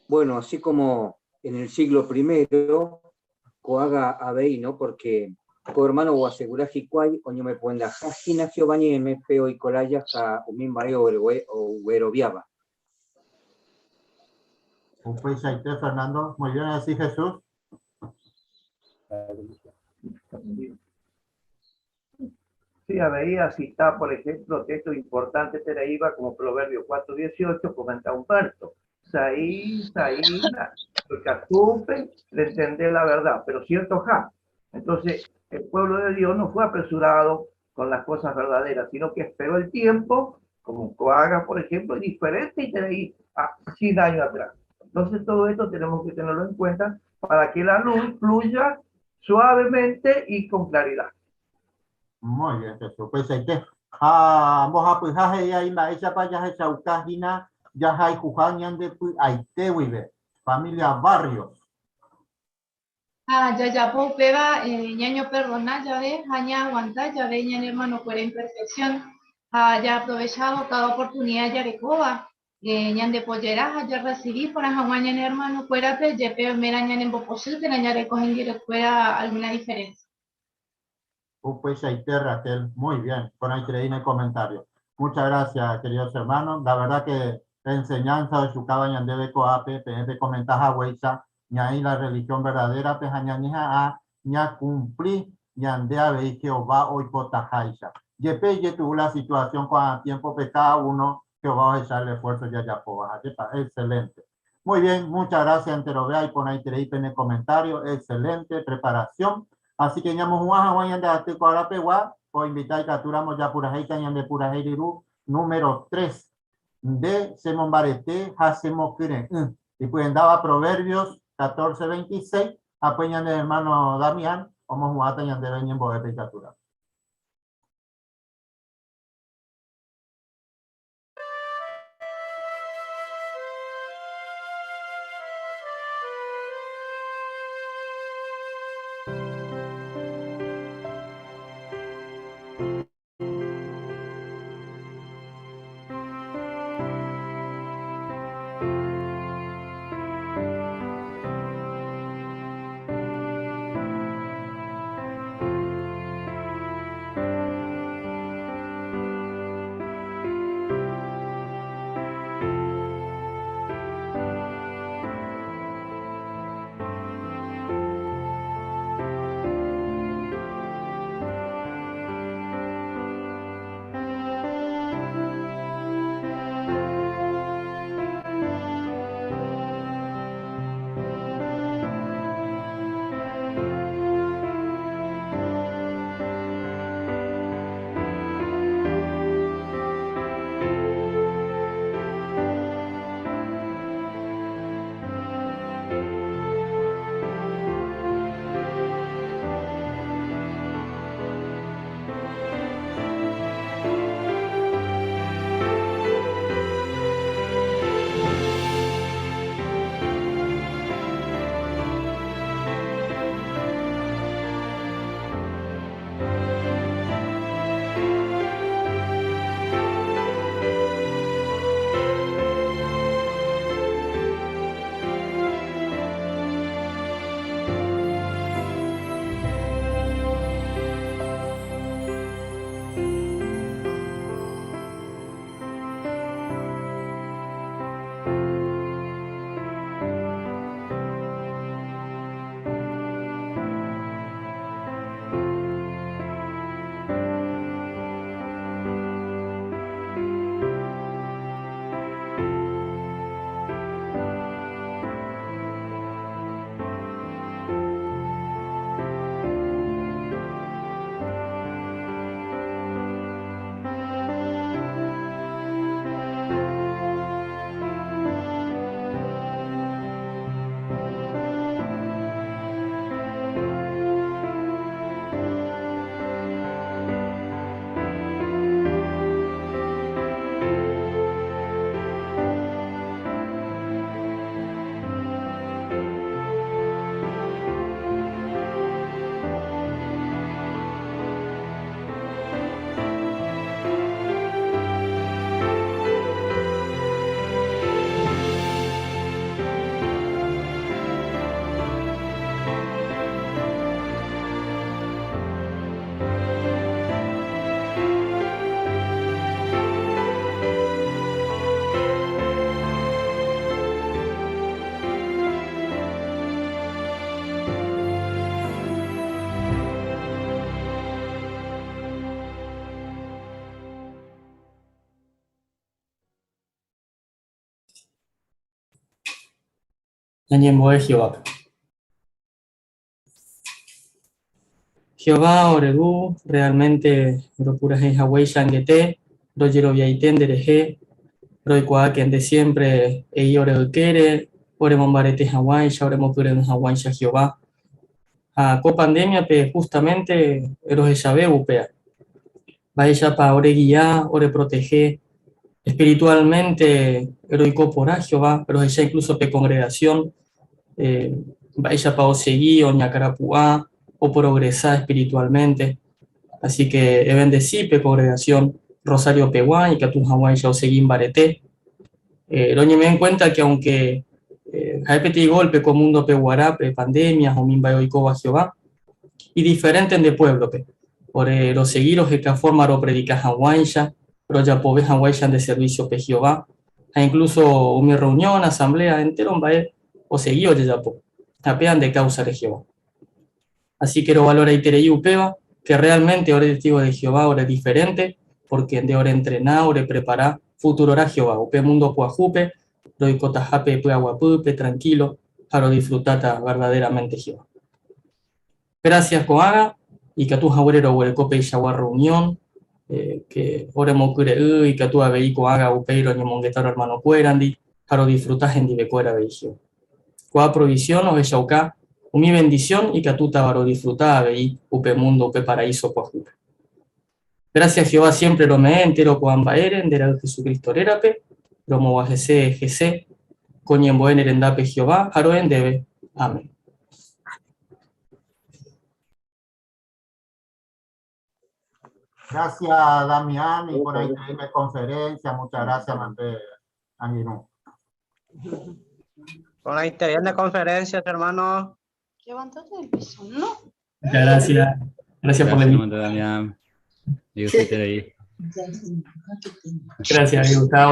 Bueno, así como en el siglo primero, coaga avei, ¿no? Porque co hermano o asegura jicuay, o no me pueden dar jajina Jehová ni me peo y colaya ja umimba e o o hueroviaba. Upeichaite, Fernando. Muy bien, así Jesús. Sí, veía si está, por ejemplo, texto importante iba como Proverbio 4:18, comenta Humberto. Saí, saí, porque de entender la verdad, pero cierto ja. Entonces, el pueblo de Dios no fue apresurado con las cosas verdaderas, sino que esperó el tiempo, como Coaga, por ejemplo, es diferente y ahí a 100 años atrás. Entonces, todo esto tenemos que tenerlo en cuenta para que la luz fluya suavemente y con claridad. Muy bien, Jesús. Pues ahí te, ah, moja, pues, ja, ja, ya, ima, esa pa, ya, ja, chauca, jina, ya, ja, y jujá, ñan, de, pu, ahí te, huibe. Familia Barrios. Ah, ya, ya, po, peba, ñaño perdona, ya ve, jaña aguanta, ya ve, ñan hermano, fuera imperfección. Ah, ya aprovechado cada oportunidad, ya recoba. Ñan de pollera, ya recibí, por ajaguá, ñan hermano, fuera, pe, yepe, mera, ñan en boposil, que ñan recogen y fuera alguna diferencia. Pues ahí te, Raquel, muy bien, por ahí creí en el comentario. Muchas gracias, queridos hermanos. La verdad que la enseñanza de su cabaña de Coape, PF comentaja huecha, ñaí la religión verdadera, pejañañija a ña cumplí, ñandea veí Jehová hoy potajaisha. Yepe ye tuvo la situación cuando tiempo pe cada uno, Jehová va a echarle esfuerzo ya ya po, yepa, excelente. Muy bien, muchas gracias, entero vea y pon ahí creí en el comentario, excelente preparación. Así que ñamohu'ã hag̃ua ñande aty ko ára pegua, poinvita ikatúramo japurahéita ñande purahéi ryru número tres, Nde chemombarete ha chemokyre'ỹ. Ipyendáva Proverbios 14, 26, ha pe ñane hermano Damián omohu'ãta ñandéve ñembo'épe ikatúramo. Ñañembo'e Jehovápe. Jehová ore Ru, realmente ropurahéi haguéicha angete, rojeroviaite nderehe, roikuaa ke nde siempre e'i ore ykére, oremombarete hag̃uáicha, oremopyre'ỹ hag̃uáicha Jehová. Ha ko pandemia-pe justamente rohechave upéa. Mba'éichapa ore guia, ore protehe espiritualmente roiko porã Jehová, rohecha incluso pe congregación mba'éichapa osegi oñakãrapu'ã, oprogresa espiritualmente. Así que ebendeci pe congregación Rosario pegua ikatu hag̃uáicha osegi mbarete. Roñeme'ẽ en cuenta que aunque ha'e peteĩ golpe ko mundo-pe guarã pe pandemia ha umi mba'e oikóva Jehová, idiferente nde pueblo-pe. Ore rosegi roheka forma ropredika hag̃uáicha, rojapove hag̃uáicha nde servicio-pe Jehová, ha incluso umi reunión, asamblea, entéro mba'e osegi ojejapo, ha péa nde káusare Jehová. Así que rovaloraiterei upéva, que realmente ore testigo de Jehová ore diferente, porque nde orentrena, oreprepara futurorã Jehová, upe mundo pyahu-pe roikotahápe py'aguapýpe, tranquilo, ha rodisfrutáta verdaderamente Jehová. Gracias ko'ágã ikatu haguére roguereko peichagua reunión, ke oremokyre'ỹ ikatu avei ko'ágã upéi roñemongeta rohermanokuérandi ha rodisfruta hendivekuéra avei Jehová. Ko'ã provisión ohechauka umi bendición ikatútava rodisfruta avei upe mundo upe paraíso pyahupe. Gracias Jehová siempre rome'ẽ entero ko'ã mba'ére nde Ra'y Jesucristo rérape, romoguahese hese ko ñembo'e ne rendápe Jehová ha ro'e ndéve. Amén. Gracias, Damián, y por ahí te conferencia. Muchas gracias, Mante Angirú. Con la interés de conferencias, hermano. Levántate del piso, ¿no? Muchas gracias. Gracias por la invitación. Damián. Gracias, Gustavo.